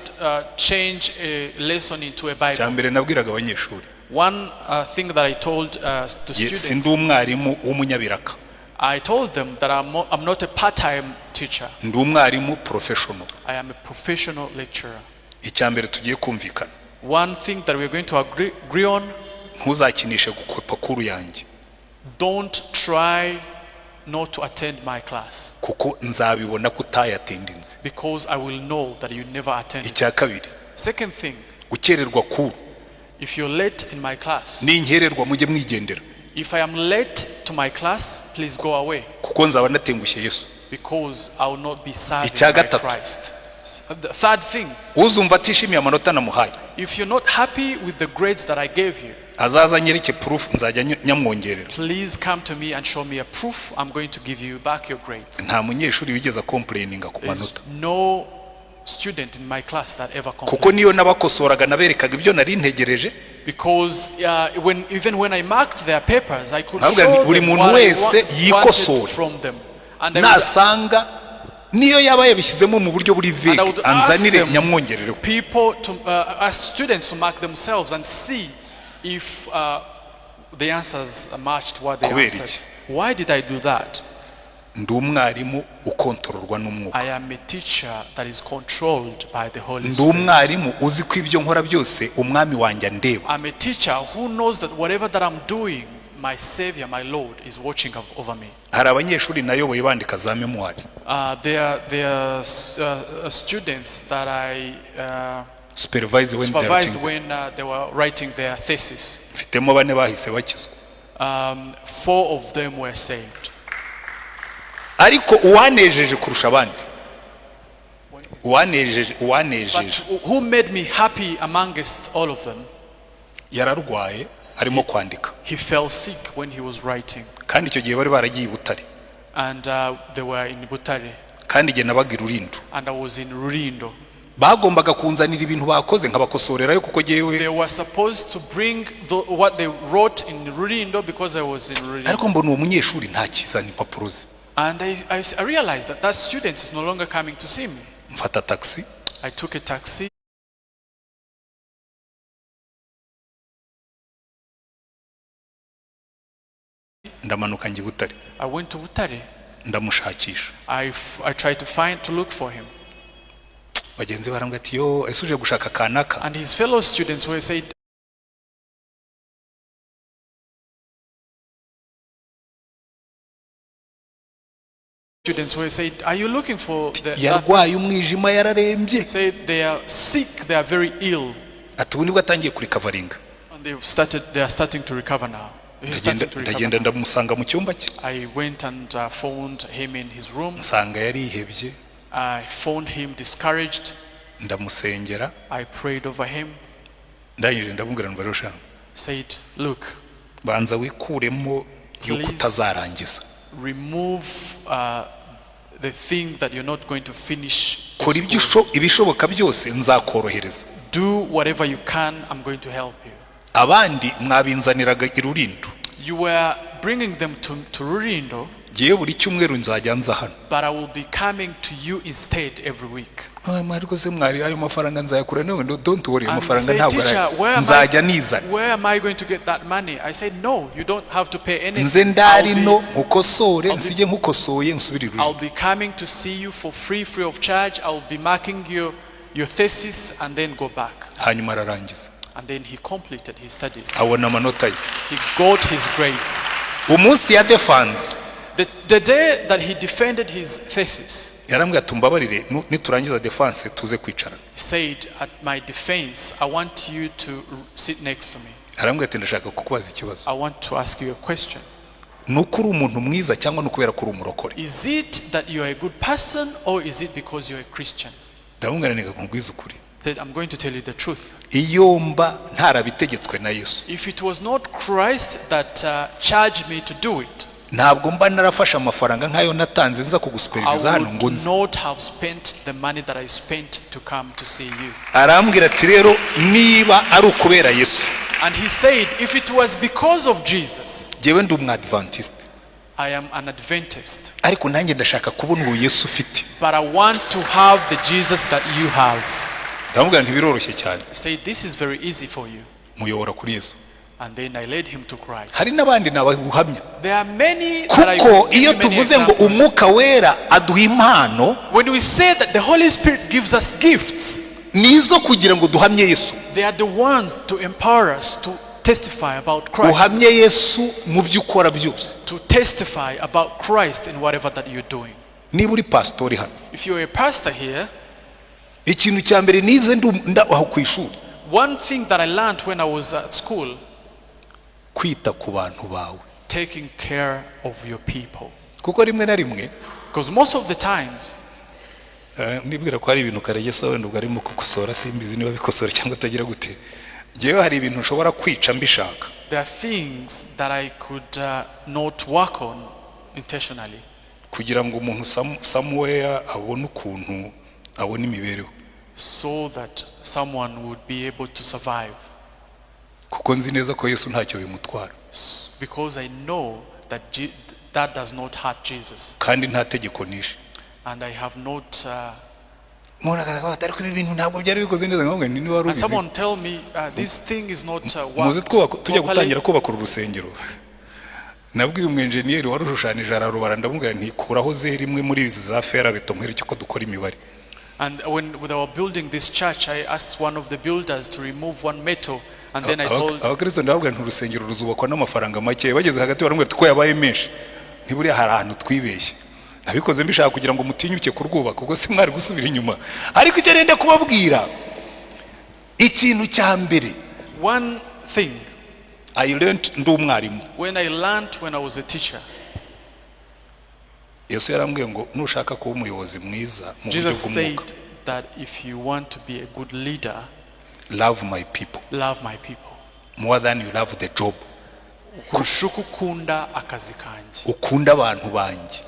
change a lesson into a Bible. Cya mbere nabwiraga abanyeshuri, One thing that I told the "Ye, students, sindi umwarimu w'umunyabiraka, I told them that I'm not a part-time teacher. Ndi umwarimu professional. I am a professional lecturer. Icya mbere tugiye kumvikana, One thing that we're going to agree on, ntuzakinishe gukwepa cours yanjye, don't try not to attend my class kuko nzabibona ko utayatendinze. Because I will know that you never attended. Icya kabiri, Second thing, gukererwa cours, if you're late in my class, ninkererwa mujye mwigendera, if I am late to my class, please go away kuko nzaba natengushye Yesu. Because I will not be serving Icya my gatatu. Christ. The third thing, Uzumva atishimiye amanota namuhaye, if you're not happy with the grades that I gave you, azaza anyereke proof, nzajya nyamwongerera. Please come to me and show me a proof. I'm going to give you back your grades. Nta munyeshuri wigeze acomplaininga ku There's manota, no student in my class that ever kuko complained. niyo nabakosoraga naberekaga ibyo nari ntegereje. Because even when I marked their papers, I could Nababwira show nti, buri them muntu what I wese wanted yikosore. From them. And I would, Nasanga niyo yaba yabishyizemo mu buryo buri and I vague, would ask anzanire them, nyamwongerereho. People to ask students to mark themselves and see if the answers matched what they Kubera answered. iki? Why did I do that? Ndi umwarimu ukontororwa n'umwuka. I am a teacher that is controlled by the Holy Ndi Spirit. umwarimu uzi ko ibyo nkora byose umwami wanjye andeba. I'm a teacher who knows that whatever that I'm doing, my Savior, my Lord, is watching over me. Hari abanyeshuri nayoboye bandika za mémoire, There are students that I supervised when they are supervised writing. When they were writing their thesis. Mfitemo bane bahise bakizwa. Four of them were saved. Ariko uwanejeje kurusha abandi, uwanejeje, uwanejeje, But who made me happy amongst all of them? Yararwaye arimo kwandika. He fell sick when he was writing. Kandi icyo gihe bari baragiye i Butare, And they were in Butare, kandi igihe nabaga i Rulindo, and I was in Rulindo. Bagombaga kunzanira ibintu bakoze nkabakosorerayo kuko jyewe They were supposed to bring what they wrote in Rulindo because I was in Rulindo. Ariko mbona uwo munyeshuri ntakizana impapuro ze. And I realized that that student is no longer coming to see me. Mfata taxi, I took a taxi Ndamanuka njya i Butare. I went to Butare. Ndamushakisha. I tried to look for him. Bagenzi barambwira ati yo ese uje gushaka kanaka? And his fellow students were said, "Are you looking for the, that Yarwaye umwijima yararembye. Say they are sick, they are very ill, Ati ubu nibwo atangiye kurecoveringa. And they are starting to recover now. He's Ndagenda starting to recover ndagenda now. ndamusanga mu cyumba cye. I went and found him in his room. Nsanga yarihebye. I found him discouraged. Ndamusengera. I prayed over him, Ndangije ndamubwira ngo rero said, "Look, banza wikuremo yuko Please. utazarangiza. Remove the thing that you're not going to finish the Kora ibyo school. ibishoboka byose nzakorohereza. Do whatever you can, I'm going to help you. Abandi mwabinzaniraga i Rurindo. You were bringing them to Rurindo, Ngewe buri cyumweru nzajya nza hano. But I will be coming to you instead every week." Ah, mwari rwose mwari ayo mafaranga nzayakura nawe no, don't worry And amafaranga say, ntabwo "Teacher, ari where am nzajya I, nizana. where am I going to get that money?" I said, "No, you don't have to pay anything. Nze ndari no nkukosore I'll be- nsige nkukosoye nsubire i Rurindo." I'll be coming to see you for free, free of charge. I'll be marking your thesis and then go back." Hanyuma ararangiza. And then he completed his studies. Abona amanota ye. He got his grades. Umunsi ya defense The day that he defended his thesis, yarambwiye ati umbabarire niturangiza defense tuze kwicara. He said, "At my defense, I want you to sit next to me. Arambwira ati ndashaka kukubaza ikibazo. I want to ask you a question. Ni uko uri umuntu mwiza cyangwa ni ukubera ko uri umurokore? Is it that you are a good person or is it because you're a Christian?" Ndamubwira nti nkubwize ukuri. That I'm going to tell you the truth. Iyo mba ntarabitegeretswe na Yesu If it was not Christ that charged me to do it, ntabwo mba narafashe amafaranga nk'ayo natanze nza I kugusuperviza hano ngo would nze. not have spent the money that I spent to come to see you." Arambwira ati rero niba ari ukubera Yesu And he said, "If it was because of Jesus, jyewe ndi umwadventiste I am an Adventist, ariko nanjye ndashaka kubona uwo Yesu ufite. But I want to have the Jesus that you have." Ndamubwira nti biroroshye cyane. He said, "This is very easy for you." Muyobora kuri Yesu. And then I led him to Christ. Hari n'abandi nababuhamya. There are many that I Kuko could give iyo you many tuvuze ngo examples. umwuka wera aduha impano When we say that the Holy Spirit gives us gifts, ni izo kugira ngo duhamye Yesu. They are the ones to empower us to testify about Christ. Uhamye Yesu mu byo ukora byose. To testify about Christ in whatever that you're doing. Niba uri pasitori hano If you're a pastor here, ikintu cya mbere nize aho ku ishuri one thing that I learned when I was at school, kwita ku bantu bawe. Taking care of your people. Kuko rimwe na rimwe Because most of the times, nibwira ko hari ibintu Karegesa wenda ubwo arimo gukosora simbizi niba bikosora cyangwa atagira gute ngewe hari ibintu nshobora kwica mbishaka. There are things that I could not work on intentionally kugira ngo umuntu somewhere abone ukuntu abona imibereho so that someone would be able to survive. Kuko nzi neza ko Yesu ntacyo bimutwara. Because I know that that does not hurt Jesus. Kandi nta tegeko nishe. And I have not. Umuntu akaza ati ariko ibi bintu ntabwo byari bikoze neza nkavuga nti niba wari And ubizi. someone tell me this thing is not Muze worked twubaka tujya properly. Gutangira kubaka uru rusengero nabwiye umwenjeniyeri warushushanyije ararubara ndamubwira nti kuraho zeru imwe muri izi za fer à béton nkwereke uko dukora imibare. And when we were building this church, I asked one of the builders to remove one metal, and then I told Abakristo ndababwira nti urusengero ruzubakwa n'amafaranga make bageze hagati baramubwira ati ko yabaye menshi ntiburiya hari ahantu twibeshye nabikoze mbishaka kugira ngo mutinyuke kurwubaka ubwo se mwari gusubira inyuma ariko icyo nenda kubabwira ikintu cya mbere one thing. I learned ndi umwarimu. When I learned when I was a teacher, Yesu yarambwiye ngo nushaka kuba umuyobozi mwiza mu buryo Jesus said bw'umwuka that if you want to be a good leader, love my people love my people. More than you love the job. Kurusha uko ukunda akazi kanjye. Ukunda abantu banjye.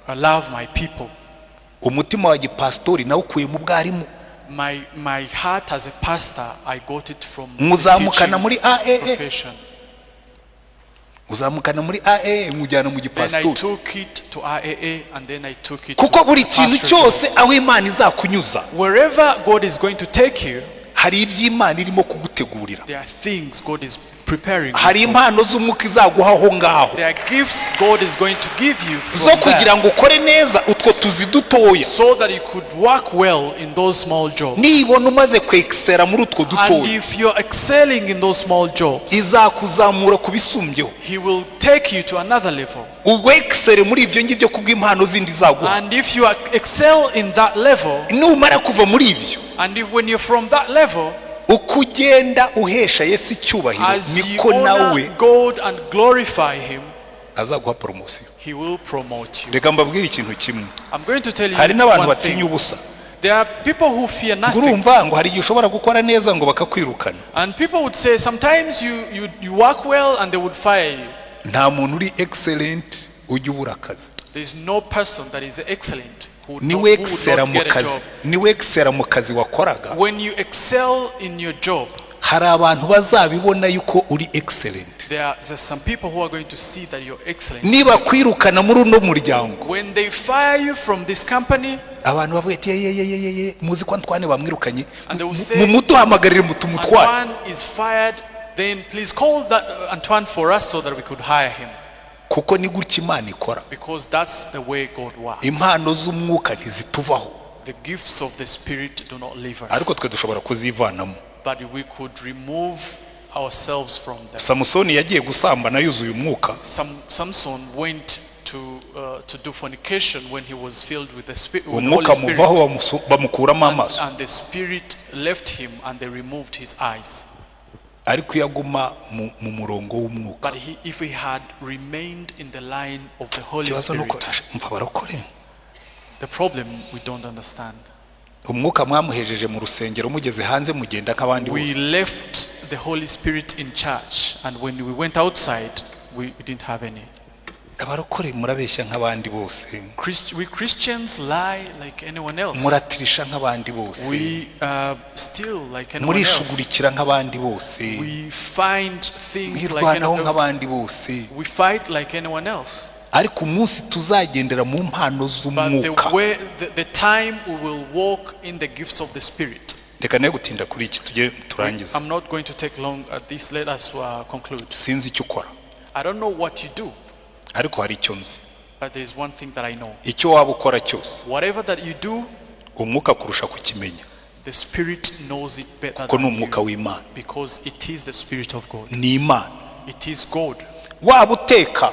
I love my people. Umutima wa gipasitori nawe ukuye mu bwarimu. My heart as a pastor, I got it from the Muzamukana teaching muri AAA. profession. Uzamukana muri AAA mujyana mu Then I gipasitori. took it to RAA and then I took it Kuko to buri kintu pastorate job. cyose aho Imana izakunyuza Wherever God is going to take you, hari ibyo Imana irimo kugutegurira. There are things God is preparing you Hari for. impano z'umwuka izaguha aho ngaho There are gifts God is going to give you zo from kugira there ngo ukore neza utwo tuzi dutoya. so that you could work well in those small jobs. Nibona umaze kwexcella muri utwo And dutoya, if you're excelling in those small jobs, izakuzamura ku bisumbyeho. He will take you to another level. Uwexcelle muri ibyo ngibyo kubw'impano zindi izaguha. And if you excel in that level, Numara kuva muri ibyo, and if when you're from that level, uko ugenda uhesha Yesu icyubahiro, as you niko nawe honor God and glorify Him, azaguha promotion. He will promote you. Reka mbabwire ikintu kimwe. I'm going to tell you Hari n'abantu one batinya thing. ubusa. There are people who fear Ngo nothing. urumva ngo hari igihe ushobora gukora neza ngo bakakwirukana. And people would say sometimes you work well and they would fire you. Nta muntu uri excellent ujya ubura akazi. There is no person that is excellent who Niwe would excella not mu get a kazi, job. niwe excella mu kazi wakoraga, When you excel in your job, hari abantu bazabibona yuko uri excellent. there's some people who are going to see that you're excellent. Niba kwirukana muri uno muryango, When they fire you from this company, abantu bavuga ati ye ye ye ye ye, muzi ko Antoine bamwirukanye, And they will say, mumuduhamagarire mutumutware. Antoine is fired, then please call that Antoine for us so that we could hire him. Kuko ni gutya Imana ikora. Because that's the way God works. Impano z'umwuka ntizituvaho, The gifts of the Spirit do not leave us. ariko twe dushobora kuzivanamo. But we could remove ourselves from them. Samusoni yagiye gusambana yuzuye umwuka. Samson went to do fornication when he was filled with the Holy Umwuka Spirit. muvaho, bamukuramo amaso. And the Spirit left him and they removed his eyes. Ariko iyo aguma mu murongo w'umwuka. But if he had remained in the line of the Holy Ikibazo ni uko Spirit, mva barokore, the problem we don't understand. Umwuka mwamuhejeje mu rusengero, mugeze hanze mugenda nk'abandi We bose. left the Holy Spirit in church, and when we went outside, we didn't have any. Abarokore murabeshya nk'abandi bose. We Christians lie like anyone else. Muratirisha nk'abandi bose. We steal like anyone else. Murishugurikira nk'abandi bose. We find things like Mwirwanaho anyone else. nk'abandi bose. We fight like anyone else. Ariko umunsi tuzagendera mu mpano But z'umwuka, the time we will walk in the gifts of the Spirit. Reka ne gutinda kuri iki, tujye turangize. I'm not going to take long at this. Let us conclude. Sinzi icyo ukora, I don't know what you do, ariko hari icyo nzi. But there is one thing that I know. Icyo waba ukora cyose, Whatever that you do, umwuka kurusha kukimenya, the Spirit knows it better kuko ni than umwuka you, w'Imana. because it is the Spirit of God. Ni Imana. It is God. Waba uteka,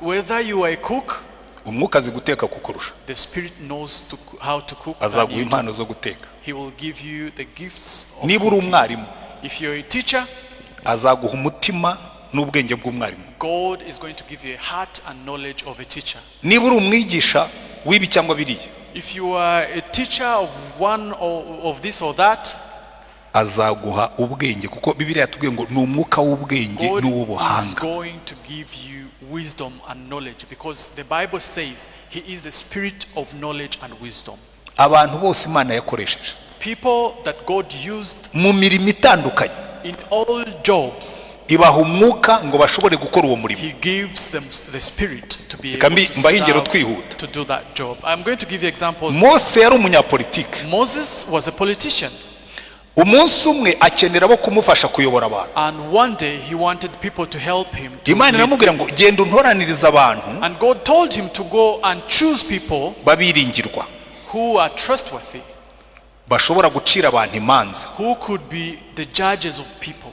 Whether you are a cook, umwuka azi guteka kukurusha. the Spirit knows how to cook than Azaguha you do. impano zo guteka. He will give you the gifts of Niba uri cooking. umwarimu, If you're a teacher, azaguha umutima n'ubwenge bw'umwarimu. God is going to give you a heart and knowledge of a teacher. Niba uri umwigisha w'ibi cyangwa biriya, If you are a teacher of one or of this or that, azaguha ubwenge, kuko Bibiliya yatubwiye ngo ni umwuka w'ubwenge God is n'uw'ubuhanga. Going to give you wisdom and knowledge, because the Bible says He is the Spirit of knowledge and wisdom. Abantu bose Imana yakoresheje People that God used mu mirimo itandukanye, in all jobs, ibaha umwuka ngo bashobore gukora uwo murimo. He gives them the Spirit to be Reka able to mbahe ingero serve, twihuta. To do that job. I'm going to give you examples. Mose yari umunyapolitike. Moses was a politician, Umunsi umwe akenera abo kumufasha kuyobora abantu. And one day he wanted people to help him to Imana lead. iramubwira ngo genda untoranirize abantu And God told him to go and choose people babiringirwa, who are trustworthy, bashobora gucira abantu imanza, who could be the judges of people,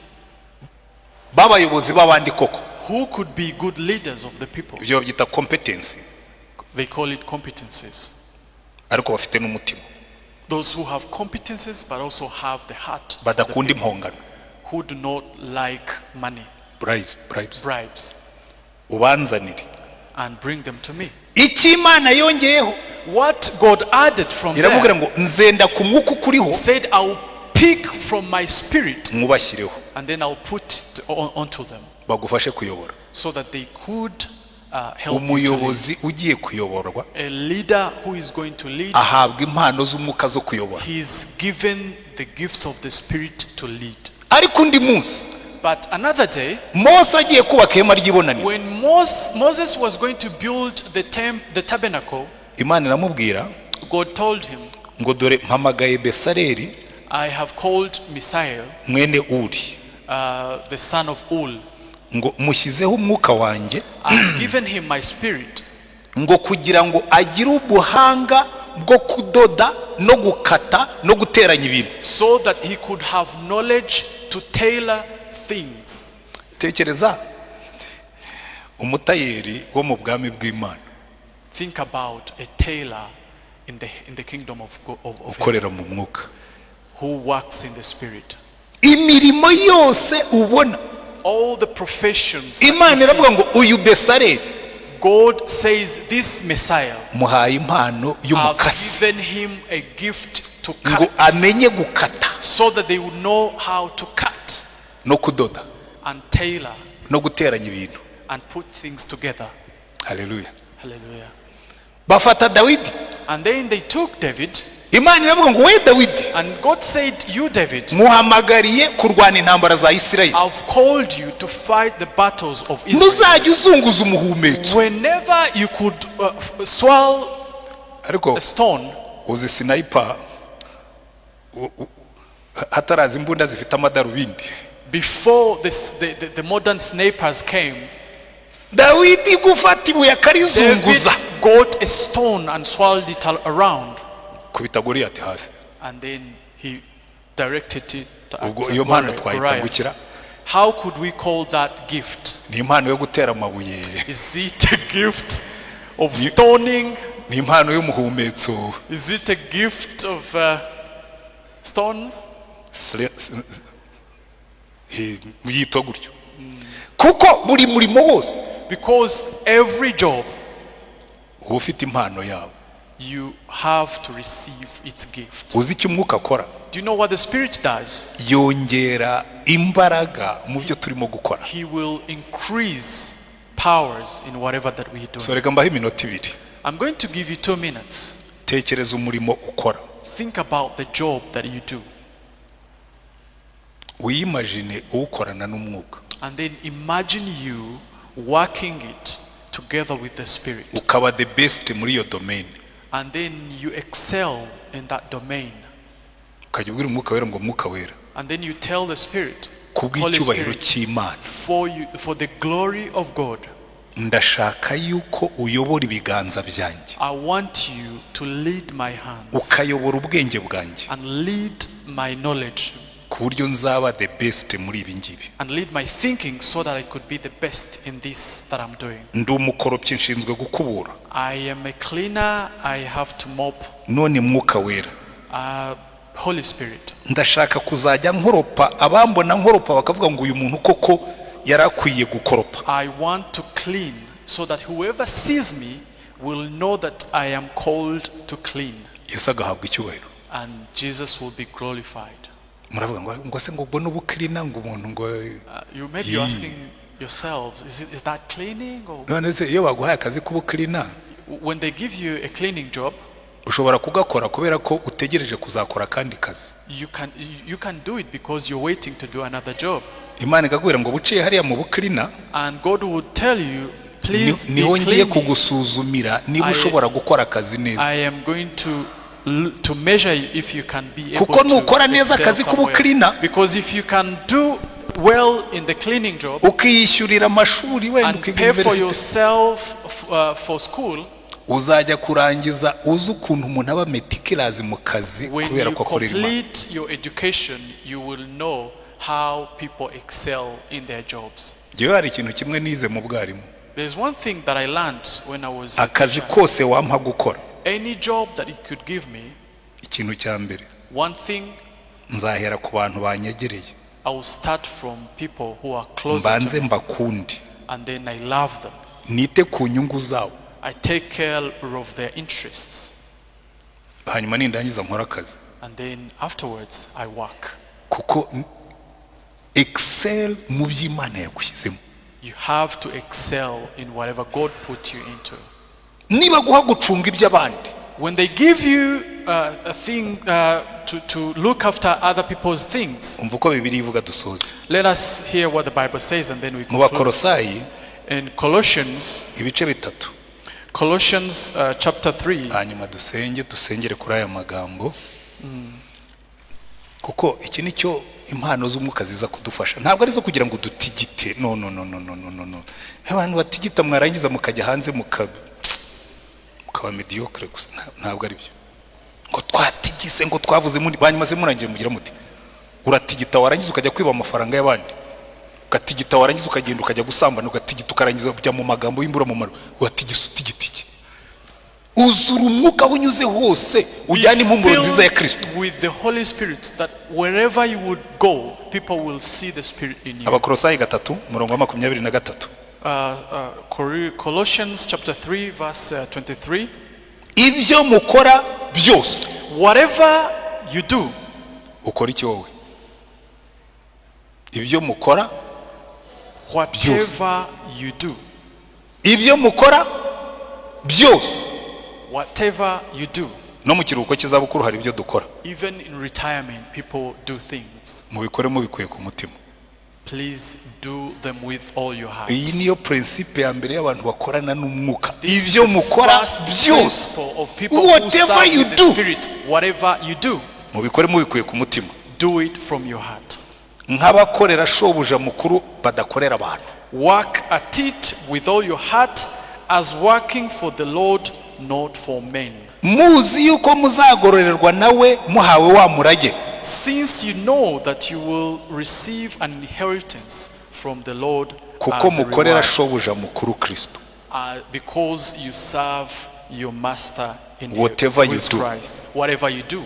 b'abayobozi b'abandi koko. Who could be good leaders of the people. Ibyo babyita competency. They call it competencies. Ariko bafite n'umutima, Those who have competences but also have the heart for the badakunda people, impongano, who do not like money, bribes, bribes. Bribes, Ubanzanire. And bring them to me. Icyo Imana yongeyeho, What God added from iramubwira there, ngo nzenda ku mwuka ukuriho, said, I will pick from my spirit mwubashyireho, and then I'll put it onto them bagufashe kuyobora. So that they could help you to lead. Umuyobozi ugiye kuyoborwa A leader who is going to lead, ahabwa impano z'umwuka zo kuyobora. He's given the gifts of the Spirit to lead. Ariko undi munsi, But another day, Mose agiye kubaka ihema ry'ibonaniro, when Moses was going to build the tabernacle, Imana iramubwira God told him, ngo dore mpamagaye Besareri I have called Misael, mwene Uri, the son of Ur, Ngo mushyizeho umwuka wanjye, I've given him my spirit ngo kugira ngo agire ubuhanga bwo kudoda no gukata no guteranya ibintu. So that he could have knowledge to tailor things. Tekereza umutayeri wo mu bwami bw'Imana Think about a tailor in the kingdom of heaven ukorera mu mwuka. Who works in the spirit. Imirimo yose ubona, All the professions that you Imana see, iravuga ngo uyu Besareli God says this Messiah, muhaye impano I've y'umukasi given him a gift to ngo cut amenye gukata so that they would know how to cut no kudoda and tailor no guteranya ibintu. And put things together. Haleluya. Hallelujah. Bafata Dawidi. And then they took David, Imana iravuga ngo we Dawidi, and God said, "You, David, muhamagariye kurwana intambara za Isirayeli. I've called you to fight the battles of Israel." Ntuzajya uzunguza umuhumetso. Whenever you could swallow Ariko a stone, uzi sniper hataraza imbunda zifite amadarubindi, before the modern snipers came, Dawidi gufata ibuye David akarizunguza, got a stone and swallowed it around, kubita Goliyati hasi. And then he directed it at Ubwo iyo mpano twahita Goliath. gukira? How could we call that gift? Ni impano yo gutera amabuye? Is it a gift of stoning? Ni impano y'umuhumetso? Is it a gift of stones? Yitwa gutyo kuko buri murimo wose Because every job, uba ufite impano yawo. You have to receive its gift. Uzi icyo umwuka akora? Do you know what the Spirit does? Yongera imbaraga mu byo turimo gukora. He will increase powers in whatever that we do. So reka mbahe iminota 2. I'm going to give you 2 minutes. Tekereza umurimo ukora. Think about the job that you do. Wiyimagine uwukorana n'umwuka. And then imagine you working it together with the Spirit. Ukaba the best muri iyo domain. And then you excel in that domain. Ukajya ubwira Umwuka Wera ngo Mwuka Wera, And then you tell the Spirit, ku Holy bw'icyubahiro Spirit, cy'Imana, for the glory of God, ndashaka yuko uyobora ibiganza byanjye, I want you to lead my hands ukayobora ubwenge bwanjye, and lead my knowledge ku buryo nzaba the best muri ibi ngibi. And lead my thinking so that I could be the best in this that I'm doing. Ndi umukoropyi, nshinzwe gukubura. I am a cleaner, I have to mop. None Mwuka Wera, Holy Spirit, ndashaka kuzajya nkoropa, abambona nkoropa bakavuga ngo uyu muntu koko yari akwiye gukoropa. I want to clean so that whoever sees me will know that I am called to clean Yesu agahabwa icyubahiro. And Jesus will be glorified. Muravuga ngo ngo se ngo ubwo n'ubucleaner ngo umuntu ngo You may be Yee. Asking yourselves, is that cleaning? Or None se iyo baguhaye akazi k'ubucleaner, when they give you a cleaning job, ushobora kugakora kubera ko utegereje kuzakora akandi kazi. you can do it because you're waiting to do another job. Imana ikakubwira ngo buciye hariya mu bucleaner, And God will tell you, "Please be niho ngiye cleaning. kugusuzumira niba ushobora gukora akazi neza. I am going to measure you if you can be able Kuko to nukora neza excel akazi somewhere." k'ubucleaner, Because if you can do well in the cleaning job ukiyishyurira amashuri wenda and ukiga pay for university, yourself for school, uzajya kurangiza uzi ukuntu umuntu aba meticulous mu kazi when kubera you ko akorera Imana. complete your education, you will know how people excel in their jobs. Njyewe hari ikintu kimwe nize mu bwarimu. There's one thing that I learned when I was a Akazi teacher. Kose wampa gukora, Any job that it could give me, ikintu cya mbere, one thing, nzahera ku bantu banyegereye, I will start from people who are closer to mbanze me, mbakunde, and then I love them. Nite ku nyungu zabo, I take care of their interests, hanyuma nindangiza nkora akazi. And then afterwards I work. Kuko excel mu by'Imana yagushyizemo. You have to excel in whatever God put you into. Niba guha gucunga iby'abandi, When they give you a thing to look after other people's things, umva uko Bibiliya ivuga dusoze. Let us hear what the Bible says and then we Mu conclude. Bakorosayi, In Colossians, ibice 3. Colossians chapter 3, Hanyuma dusenge, dusengere kuri aya magambo, kuko iki ni cyo Impano z'umwuka ziza kudufasha, ntabwo ari izo kugira ngo dutigite. No, no, no, no, no, no, no, no. Abantu batigita, mwarangiza mukajya hanze mukaba médiocre gusa. Ntabwo ari byo ngo twatigise, ngo twavuze muri banyuma se murangiye mugira muti uratigita, warangiza ukajya kwiba amafaranga y'abandi, ugatigita, warangiza ukagenda ukajya gusambana, ugatigita, ukarangiza ujya mu magambo y'imburamumaro. Uratigisa, utigita iki? Uzura umwuka, aho unyuze hose ujyana impumuro nziza ya Kirisito. With the Holy Spirit, that wherever you would go, people will see the Spirit in you. Abakorosayi 3, umurongo wa 23. Colossians chapter 3, verse 23. Ibyo mukora byose. Whatever you do, Ukora iki wowe? Ibyo mukora, whatever you do, ibyo mukora byose, whatever you do, no mu kiruhuko cy'izabukuru hari ibyo dukora. Even in retirement, people do things. Mubikore mubikuye ku mutima. Please do them with all your heart. Iyi niyo principe ya mbere y'abantu bakorana n'umwuka. This is Ibyo the mukora first byose, principle of people who whatever serve you with the do, Spirit. Whatever you do, mubikore mubikuye ku mutima, do it from your heart. Nk'abakorera shobuja mukuru, badakorera abantu. Work at it with all your heart as working for the Lord, not for men. Muzi yuko muzagororerwa nawe muhawe wa murage. Since you know that you will receive an inheritance from the Lord Kuko as a mukorera reward, shobuja mukuru Kristo. Because you serve your master in Whatever who you is do. Christ. Whatever you do,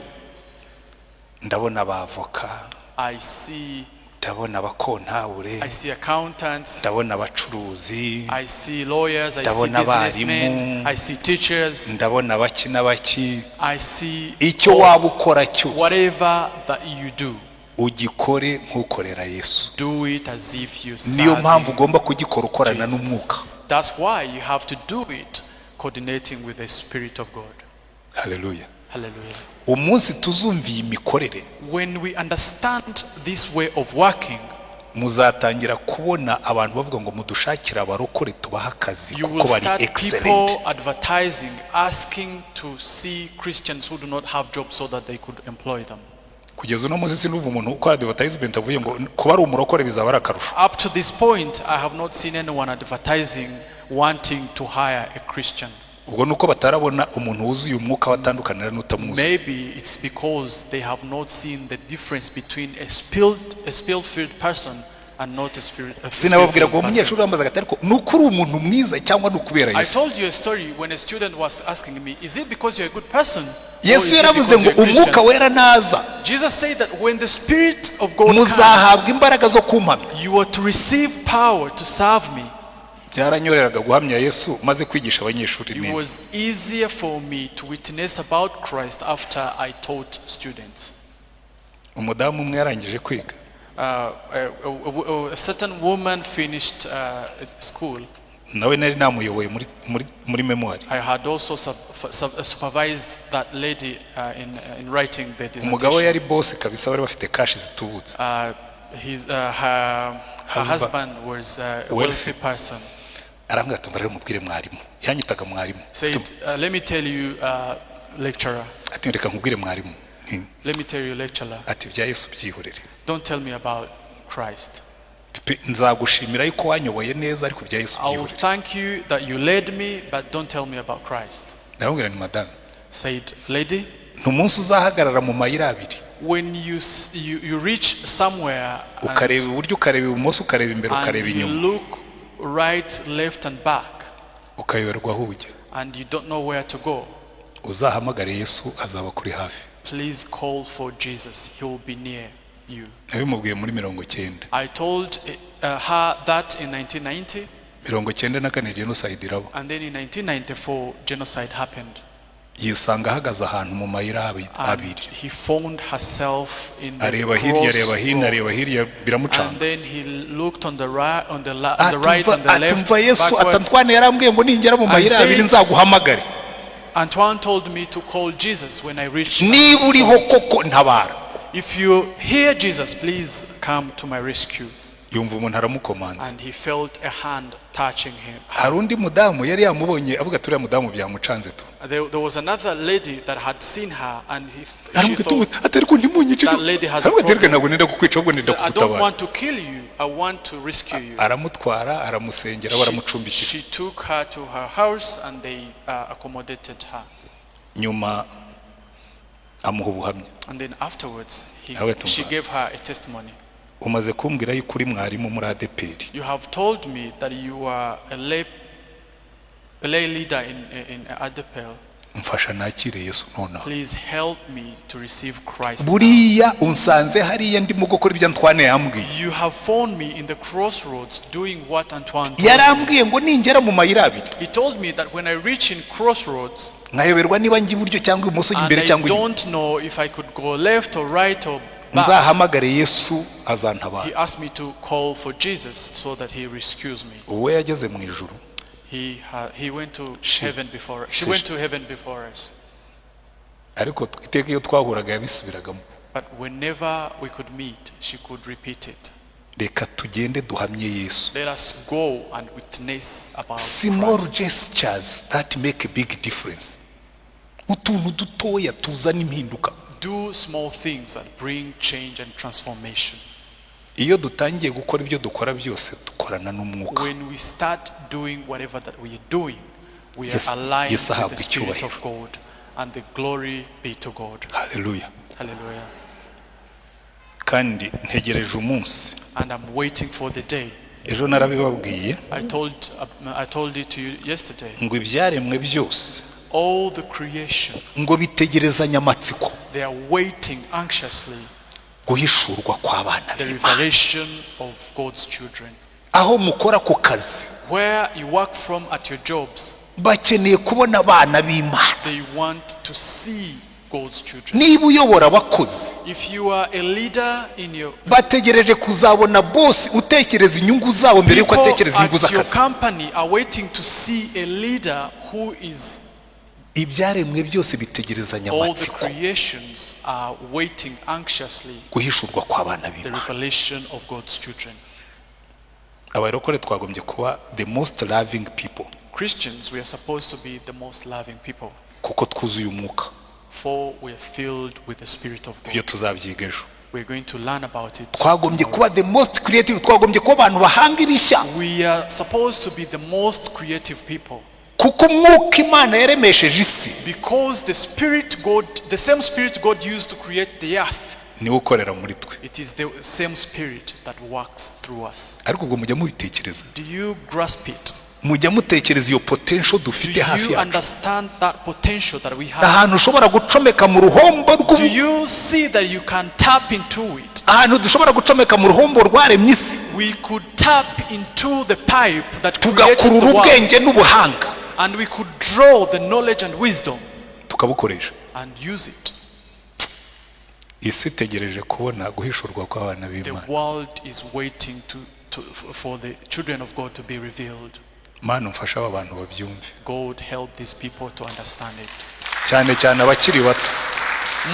Ndabona abavoka, I see ndabona abakontabure, I see accountants, ndabona abacuruzi, I see lawyers, I see ndabona businessmen, abarimu, I see teachers, ndabona baki n'abaki. I see Icyo waba ukora cyose, whatever that you do, ugikore nk'ukorera Yesu. Do it as if you Niyo serve mpamvu ugomba kugikora ukorana Jesus. n'umwuka. That's why you have to do it coordinating with the Spirit of God. Haleluya. Hallelujah. Umunsi tuzumva iyi mikorere, When we understand this way of working, muzatangira kubona abantu bavuga ngo mudushakire abarokore tubahe akazi, you kuko will bari start excellent. People advertising, asking to see Christians who do not have jobs so that they could employ them. Kugeza uno munsi sinumva umuntu ukora advertisement avuye ngo kuba ari umurokore bizaba ari akarusho. Up to this point, I have not seen anyone advertising wanting to hire a Christian. Ubwo ni uko batarabona umuntu wuzuye umwuka watandukanira n'utamuzi. Maybe it's because they have not seen the difference between a spirit-filled person and not a Sinababwira ngo spirit-filled person. umunyeshuri wambazaga ati ariko ni uko uri umuntu mwiza cyangwa ni ukubera I Yesu? told you a story when a student was asking me, "Is it because you're a good person, or Yesu is it yaravuze because ngo you're a umwuka Christian?" wera naza, Jesus said that when the Spirit of God comes, muzahabwa imbaraga zo kumpamya. You are to receive power to serve me. Byaranyoroheraga guhamya Yesu maze kwigisha abanyeshuri It neza. was easier for me to witness about Christ after I taught students. Umudamu umwe yarangije kwiga, A certain woman finished school. Nawe nari namuyoboye muri mémoire. I had also supervised that lady in writing the Umugabo dissertation. yari boss kabisa, bari bafite cash zitubutse. Her Husband. Husband was a Wealthy. wealthy person. Arambwira ati rero mubwire mwarimu, yanyitaga mwarimu. Said, "Let me tell you, lecturer. Ati reka nkubwire mwarimu. Let me tell you, lecturer. Ati ibya Yesu byihorere. Don't tell me about Christ. Pe, nzagushimira yuko wanyoboye neza, ariko ibya Yesu I will byihorere. Thank you that you led me, but don't tell me about Christ." Ndamubwira ni madamu, Said, "Lady, ni umunsi uzahagarara mu mayira abiri, when you reach somewhere ukareba iburyo, ukareba ibumoso, ukareba imbere, and ukareba you inyuma, look right, left, and back, ukayoberwa aho ujya, and you don't know where to go, uzahamagare Yesu, azaba kuri hafi. Please call for Jesus. He will be near you." Nabimubwiye muri 90. I told her that in 1990, 94 genocide iraba. And then in 1994, genocide happened. Yisanga ahagaze ahantu mu mayira And abiri. he found herself in the Areba hirya, areba hino, areba crossroads. hirya, biramucanga. And then he looked on the right and the left, Atumva Yesu backwards. ati Antoine yarambwiye ngo ningera mu mayira said, abiri nzaguhamagare. "Antoine told me to call Jesus when I reach." Niba uriho koko, ntabara. "If you hear Jesus, please come to my rescue." Yumva umuntu aramukomanze. And he felt a hand touching him. Hari undi mudamu yari yamubonye, avuga ati: "Uriya mudamu byamucanze tu." There was another lady that had seen her, and she Aramubwira thought, ati: "Ariko ntimunyice." "That lady has a Aramubwira ati: "Reka, problem." ntabwo nenda kukwica, ahubwo nenda "I don't kugutabara." want to kill you, I want to rescue you." Aramutwara, aramusengera, baramucumbikira. She took her to her house and they accommodated her. Nyuma amuha ubuhamya. And then afterwards, Nawe tumva. she gave her a testimony. "Umaze kumbwira yuko uri mwarimu muri ADEPR. "You have told me that you are a lay leader in ADEPR. Mfasha nakire Yesu nonaha." Please help me to receive Christ. Buriya unsanze hariya ndimo gukora ibyo Antoine yambwiye. You have found me in the crossroads doing what Antoine told me." Yarambwiye ngo ningera mu mayira abiri, He told me that when I reach in crossroads nkayoberwa niba njya iburyo cyangwa ibumoso, and imbere I cyangwa inyuma, don't know if I could go left or right or back, nzahamagare Yesu azantabara. he asked me to call for Jesus so that he rescues me. Uwo yageze mu ijuru. He went to heaven before she went to heaven before us. Ariko iteka iyo twahuraga yabisubiragamo. But whenever we could meet, she could repeat it. Reka tugende duhamye Yesu. Let us go and witness about Small Christ. gestures that make a big difference, utuntu dutoya tuzana impinduka. Do small things that bring change and transformation. Iyo dutangiye gukora ibyo dukora byose dukorana n'umwuka. When we start doing whatever that we are doing, we are Yes- aligned Yesu with ahabwa the Spirit icyubahiro. of God, and the glory be to God. Haleluya. Hallelujah. Kandi ntegereje umunsi. And I'm waiting for the day. Ejo narabibabwiye I told it to you yesterday. ngo ibyaremwe byose All the creation, ngo bitegerezanye amatsiko they are waiting anxiously guhishurwa kw'abana the b'Imana. revelation of God's children. Aho mukora ku kazi, Where you work from at your jobs, bakeneye kubona abana b'Imana. they want to see God's children. Niba uyobora abakozi, If you are a leader in your bategereje kuzabona bosi utekereza inyungu zabo mbere y'uko people atekereza inyungu at your z'akazi. company are waiting to see a leader who is Ibyaremwe byose bitegerezanya all the amatsiko creations are waiting anxiously guhishurwa kw'abana the b'Imana. revelation of God's children. Abarokore twagombye kuba the most loving people, Christians, we are supposed to be the most loving people, kuko twuzuye umwuka. for we are filled with the Spirit of Ibyo God. tuzabyiga ejo. We're going to learn about it Twagombye tomorrow. kuba the most creative, twagombye kuba abantu bahanga ibishya, We are supposed to be the most creative people kuko umwuka Imana yaremesheje isi because the Spirit God, the same Spirit God used to create the earth, niwe ukorera muri twe. it is the same Spirit that works through us. Ariko ubwo mujya mubitekereza? Do you grasp it? Mujya mutekereza iyo potential Do dufite hafi you yacu, understand that potential that we have? ahantu ushobora gucomeka mu ruhombo Do rw'ubu, you see that you can tap into it? ahantu dushobora gucomeka mu ruhombo rwaremye isi, We could tap into the pipe that created tugakurura the world, ubwenge n'ubuhanga, and we could draw the knowledge and wisdom tukabukoresha? and use it. Isi itegereje kubona guhishurwa kw'abana The b'Imana. world is waiting for the children of God to be revealed. Mana, umfashe aba bantu babyumve, God, help these people to understand it. Cyane cyane abakiri bato.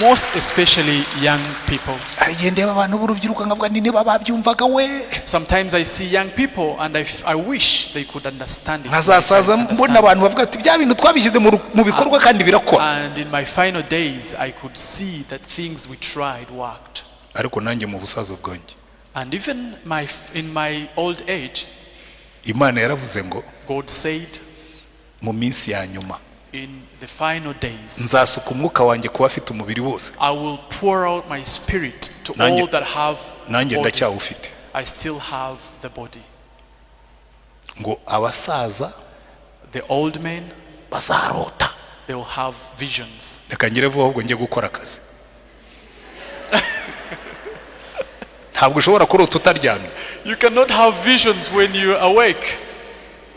Most especially young people. Hari igihe ndeba abantu b'urubyiruko nkavuga nti niba babyumvaga we. Sometimes I see young people and I wish they could understand it like I Nkazasaza mbona understand it. abantu bavuga ati: "Bya bintu twabishyize mu bikorwa kandi birakora." And in my final days, I could see that things we tried worked. Ariko nanjye mu busaza bwanjye, And even in my old age, Imana yaravuze ngo God said, mu minsi ya nyuma in the final days, nzasuka umwuka wanjye ku bafite umubiri wose. I will pour out my spirit to Nanjye- all that have nanjye body. ndacyawufite. I still have the body. Ngo abasaza The old men, bazarota. they will have visions. Reka ngire vuba ahubwo njye gukora akazi. Ntabwo ushobora kurota utaryamye. You cannot have visions when you're awake.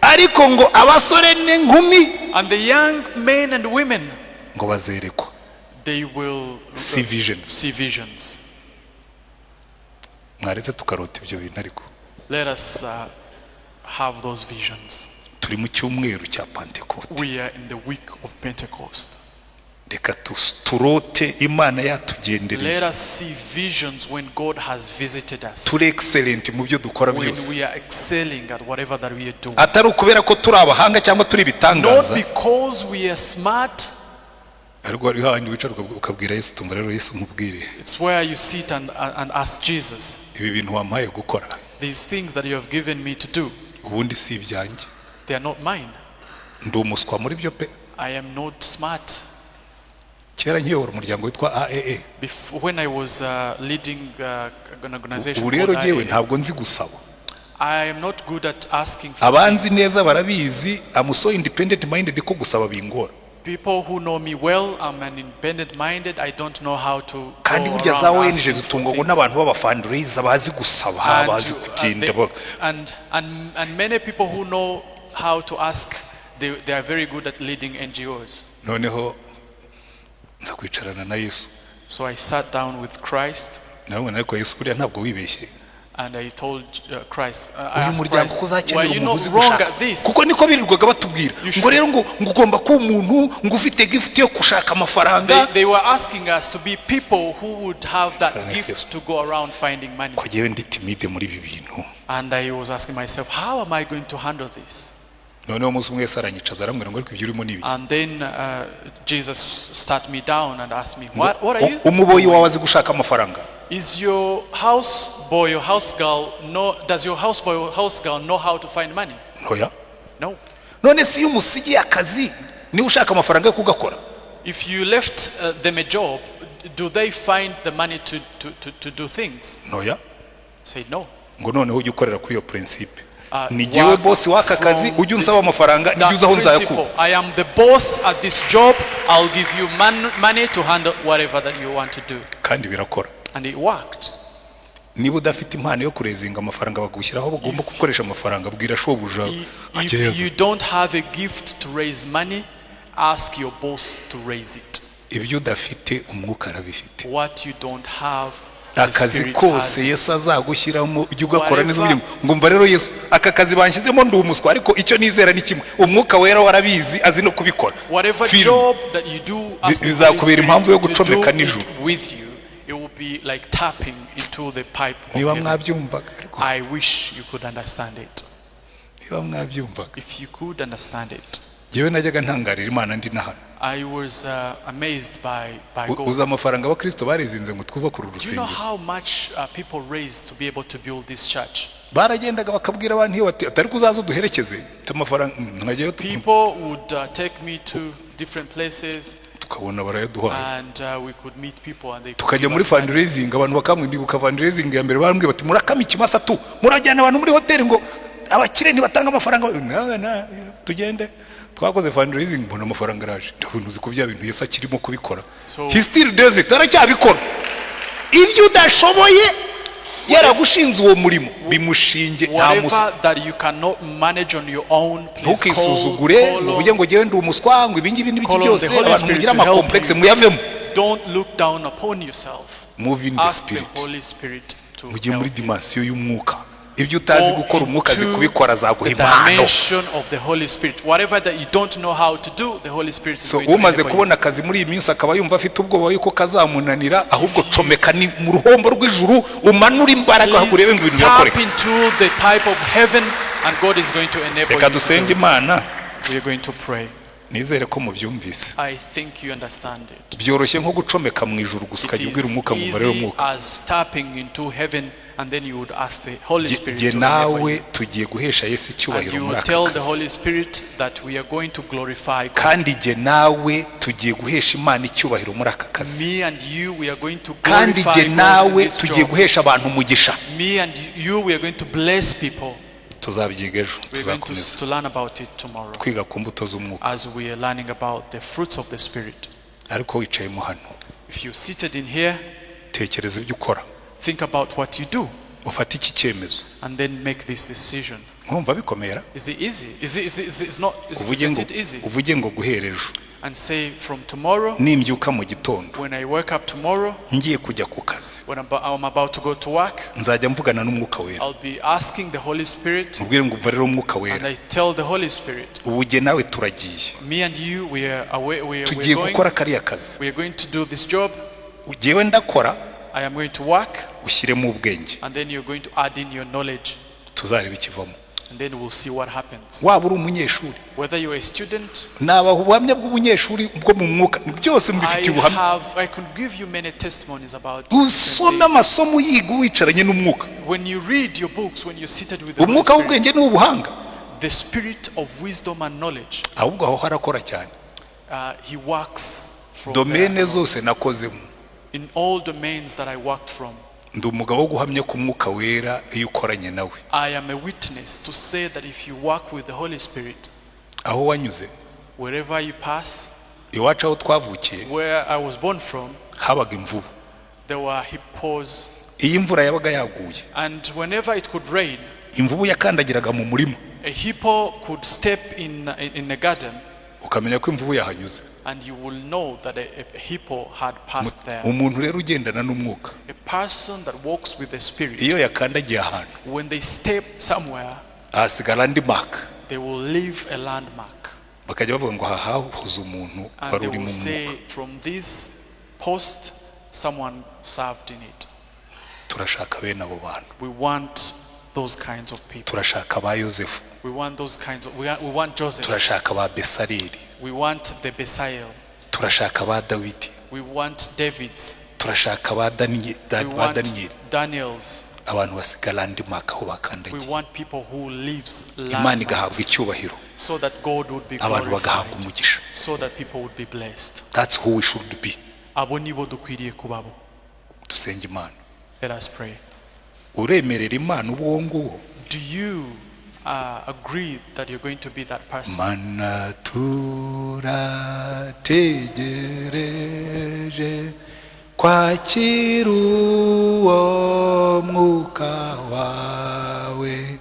Ariko ngo abasore n'inkumi And the young men and women, ngo bazerekwa, they will see visions. See visions. Mwaretse tukarota ibyo bintu ariko. Let us have those visions. Turi mu cyumweru cya Pantekote. We are in the week of Pentecost. Reka turote Imana yatugendereye, Let us see visions when God has visited us. Turi excellent mu byo dukora When byose, we are excelling at whatever that we are doing. atari ukubera ko turi abahanga cyangwa turi Not ibitangaza. because we are smart. Ariko hari hahandi wicara ukabwira Yesu, tumva rero Yesu, nkubwire, It's where you sit and ask Jesus, ibi bintu wampaye gukora, these things that you have given me to do, ubundi si ibyanjye. They are not mine. Ndi umuswa muri byo pe. I am not smart. Kera nkiyobora umuryango witwa AEE, Before, when I was leading an organization ubu rero called ngewe IAA, ntabwo nzi gusaba. I am not good at asking for Abanzi things. neza barabizi, I'm so independent minded ko gusaba bingora. People who know me well, I'm an independent minded. I don't know how to Kandi go burya za around ONG asking for zitungwa ngo things. n'abantu b'abafundraiser bazi gusaba, And, bazi kugenda and many people who know how to ask, they are very good at leading NGOs. Noneho nza kwicarana na Yesu. So I sat down with Christ Nawe, ariko Yesu, buriya ntabwo wibeshye? And I told Christ, I Uyu asked muryango Christ, ko were uzakenera you umuntu not uzi wrong gushaka, at this? kuko niko birirwaga batubwira You ngo rero ngo ugomba kuba umuntu ngo ufite gift yo gushaka amafaranga. They were asking us to be people who would have that Christ, gift yes. to go around finding money. Ko jyewe ndi timide muri ibi bintu? And I was asking myself, how am I going to handle this? Noneho umunsi umwe Yesu aranyicaza, arambwira ngo ariko ibyo urimo ni ibiki? And then Jesus sat me down and asked me, What are you Umuboyi doing? wawe azi gushaka amafaranga? Is your house boy or house girl know, does your house boy or house girl know how to find money? Ntoya. No. None se iyo umusigiye akazi, niwe ushaka amafaranga yo kugakora? If you left them a job, do they find the money to do things? Ntoya. Say no. Ngo noneho ujye ukorera kuri iyo principe, ni jyewe Work boss w'aka kazi, from ujye unsaba amafaranga, nijye uzi aho nzayakura. principle. I am the boss at this job. I'll give you money to handle whatever that you want to do. Kandi birakora. And it worked. Niba udafite impano yo kuraisinga amafaranga, bagushyiraho bagomba gukoresha amafaranga, bwira shobuja ajye. If you don't have a gift to raise money, ask your boss to raise it. Ibyo udafite, Umwuka arabifite. What you don't have, the Akazi Spirit has kose it. Yesu azagushyiramo, ujye ugakora neza, Whatever- uvuge ngo mva rero Yesu, aka kazi banshyizemo ndi umuswa, ariko icyo nizera ni kimwe, Umwuka Wera warabizi, azi no kubikora. Whatever Film. job that you do, ask the Holy Bizakubera Spirit impamvu yo to do gucomeka it nijoro. with you. It will be like tapping into the pipe of Niba heaven. mwabyumvaga ariko. I wish you could understand it. Niba mwabyumvaga. If you could understand it. Njyewe najyaga ntangarira Imana ndi na hano. I was amazed by God. Uzi amafaranga abakristo baraisinze ngo twubake uru Do you know rusengero? how much people raised to be able to build this church? Baragendaga bakabwira abantu iyo bati atari kuzaza uduherekeze, mfite amafaranga, nkajyayo People would take me to different places tukabona barayaduhaye. And we could meet people and they could Tukajya give muri us money. fundraising, abantu bakambwira, ndibuka fundraising ya mbere, barambwira bati murakama ikimasa tu, murajyana abantu muri hoteli, ngo abakire ntibatanga amafaranga. Na, tugende. Twakoze fundraising, mbona amafaranga araje. Ndabona, uzi ko bya bintu Yesu akirimo kubikora? He still does it, aracyabikora. Ibyo udashoboye, yaragushinze uwo murimo, bimushinge, nta musa. Whatever that you cannot manage on your own, please Ntukisuzugure call ngo uvuge on, ngo ngewe ndi umuswa, ngo ibi ngibi n'ibiki call on byose. the Holy Abantu Spirit mugira to help amacomplexe, you. muyavemo. Don't look down upon yourself. Move in the Ask the Spirit. Holy Spirit to Mujye muri help you. dimension y'Umwuka. Ibyo utazi Go gukora, Umwuka azi into kubikora, azaguha the impano. dimension of the Holy Spirit. Whatever that you don't know how to do, the Holy Spirit is So going to umaze enable you. kubona akazi muri iyi minsi akaba yumva afite ubwoba yuko kazamunanira, ahubwo comeka ni mu ruhombo rw'ijuru, umanure imbaraga, urebe ngo Please ibintu tap birakoreka. into the pipe of heaven and God is going to enable Reka you to dusenge do it. Imana. We are going to pray. Nizere ko mubyumvise. I think you understand it. Byoroshye nko gucomeka mu ijuru gusa, It ukajya ubwira is Umwuka ngo umva rero easy Mwuka, as tapping into heaven and then you would ask the Holy Spirit jye to enable nawe you. Tugiye guhesha Yesu And icyubahiro you muri will aka tell the kazi. Holy Spirit that we are going to glorify God. Kandi jye nawe tugiye guhesha Imana icyubahiro muri aka kazi. Me and you, we are going to Kandi glorify jye God in nawe this tugiye job. guhesha abantu umugisha. Me and you, we are going to bless people. Tuzabyiga ejo. We are going Tuzakomeza to learn about it tomorrow kwiga ku mbuto z'Umwuka. As we are learning about the fruits of the Spirit. Ariko wicayemo hano, If you're seated in here, tekereza ibyo ukora. Think about what you do. Ufate iki cyemezo. And then make this decision. Nkurumva bikomera. Is it easy? Is it, is it, is it not, is, Uvuge isn't ngo it easy? Uvuge ngo guhera ejo And say from tomorrow, nimbyuka mu gitondo when I wake up tomorrow, ngiye kujya ku kazi when I'm about to go to work, nzajya mvugana n'Umwuka Wera. I'll be asking the Holy Spirit, Mubwire ngo umva rero Umwuka and Wera, I tell the Holy Spirit, ubu jye nawe turagiye, me and you, we are away, we are tugiye going, gukora kariya kazi. We are going to do this job. Jyewe ndakora, I am going to work, ushyiremo ubwenge, and then you're going to add in your knowledge, tuzareba ikivamo. And then we'll see what happens. Waba uri umunyeshuri, Whether you're a student, nabaha ubuhamya bw'ubunyeshuri bwo mu mwuka byose I mbifitiye ubuhamya. have, I could give you many testimonies about different Usome things. amasomo yiga wicaranye n'umwuka. When you read your books, when you're seated with the Holy Umwuka Spirit, w'ubwenge ni ubuhanga. The spirit of wisdom and knowledge, Ahubwo aho harakora cyane. He works from Domaine there. zose nakozemo, In all domains that I worked from, ndi umugabo wo guhamya ku Mwuka Wera iyo ukoranye nawe, I am a witness to say that if you work with the Holy Spirit, aho wanyuze, wherever you pass, iwacu aho twavukiye where I was born from, habaga imvubu. There were hippos, Iyo imvura yabaga yaguye, and whenever it could rain, imvubu yakandagiraga mu murima, a hippo could step in a garden, ukamenya ko imvubu yahanyuze. And you will know that a hippo had passed there. Umuntu rero ugendana n'umwuka, A person that walks with the Spirit, iyo yakandagiye ahantu, when they step somewhere, ahasigara landmark. They will leave a landmark. Bakajya bavuga ngo aha hahoze umuntu And wari they uri will mu say, mwuka. From this post, someone served in it. Turashaka bene abo bantu. We want those kinds of people. Turashaka ba Yosefu. We want those kinds of, we want Joseph. Turashaka ba Besareli. We want the Besiel. Turashaka ba Dawidi. We want David's. Turashaka ba We ba want Daniyeli. Daniel's. Abantu basiga landmark aho We bakandagiye, want people who lives Imana igahabwa landmarks icyubahiro, so that God would be abantu bagahabwa glorified, umugisha. So that people would be blessed. That's who we should be. Abo nibo dukwiriye kubabo. Dusenge Imana. Let us pray. Uremerera Imana uba uwo nguwo? Do you agree that you're going to be that person? Mana turategereje kwakira uwo mwuka wawe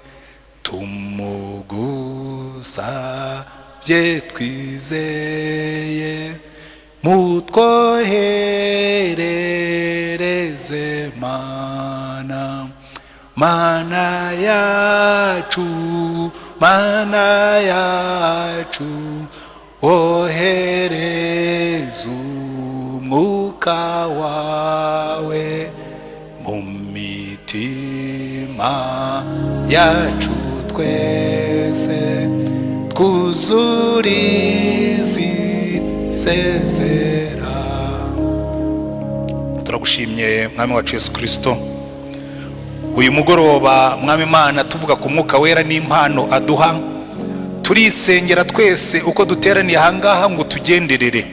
tumugusabye twizeye mutwoherereze mana mana yacu mana yacu ohereza umwuka wawe mu mitima yacu twese twuzurize isezera. Turagushimye mwami wacu Yesu Kirisito uyu mugoroba mwami Imana tuvuga ku Mwuka Wera n'impano aduha turisengera twese uko duteraniye ahangaha ngo tugenderere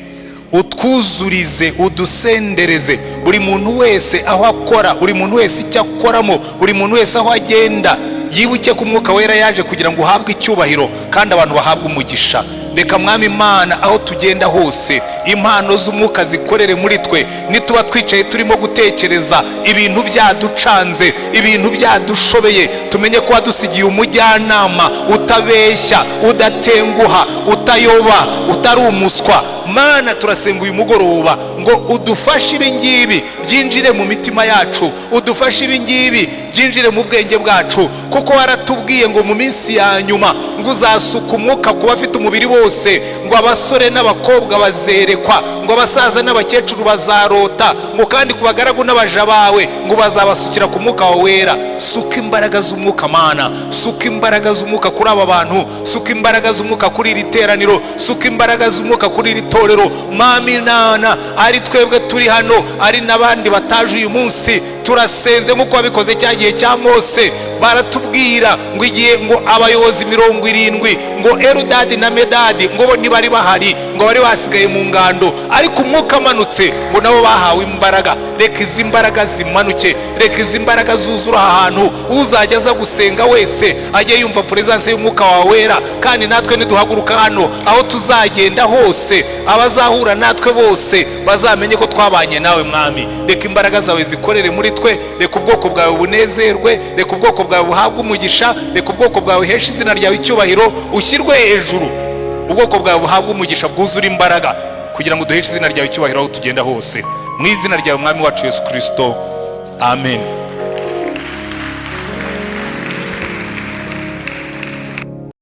utwuzurize udusendereze buri muntu wese aho akora buri muntu wese icyo akoramo buri muntu wese aho agenda yibuke ko Umwuka Wera yaje kugira ngo uhabwe icyubahiro kandi abantu bahabwe umugisha. Reka mwami Imana aho tugenda hose impano z'umwuka zikorere muri twe nituba twicaye turimo gutekereza ibintu byaducanze ibintu byadushobeye tumenye ko wadusigiye umujyanama utabeshya udatenguha utayoba utari umuswa. Mana turasenga uyu mugoroba ngo udufashe ibi ngibi byinjire mu mitima yacu udufashe ibi ngibi byinjire mu bwenge bwacu kuko waratubwiye ngo mu minsi ya nyuma ngo uzasuka umwuka ku bafite umubiri bose ngo abasore n'abakobwa bazerekwa ngo abasaza n'abakecuru bazarota ngo kandi ku bagaragu n'abaja bawe ngo bazabasukira ku mwuka wawe wera. Suka imbaraga z'umwuka mana suka imbaraga z'umwuka kuri aba bantu suka imbaraga z'umwuka kuri iri teraniro suka imbaraga z'umwuka kuri iri torero mami nana ari twebwe turi hano ari n'abandi bataje uyu munsi turasenze nk'uko wabikoze cya gihe cya Mose baratubwira ngo igihe ngo abayobozi mirongo irindwi ngo Erudadi na Medadi ngo bo ntibari bahari ngo bari basigaye mu ngando ariko umwuka amanutse ngo nabo bahawe imbaraga. Reka izi mbaraga zimanuke reka izi mbaraga zuzura aha hantu uzajya aza gusenga wese ajye yumva presence y'umwuka wawe wera kandi natwe niduhaguruka hano aho tuzagenda hose abazahura natwe bose bazamenye ko twabanye nawe mwami. Reka imbaraga zawe zikorere muri umutwe. Reka ubwoko bwawe bunezerwe, reka ubwoko bwawe buhabwe umugisha, reka ubwoko bwawe uheshe izina ryawe icyubahiro, ushyirwe hejuru. Ubwoko bwawe buhabwe umugisha, bwuzure imbaraga, kugira ngo duheshe izina ryawe icyubahiro aho tugenda hose. Mu izina ryawe, Mwami wacu Yesu Kirisito, amen.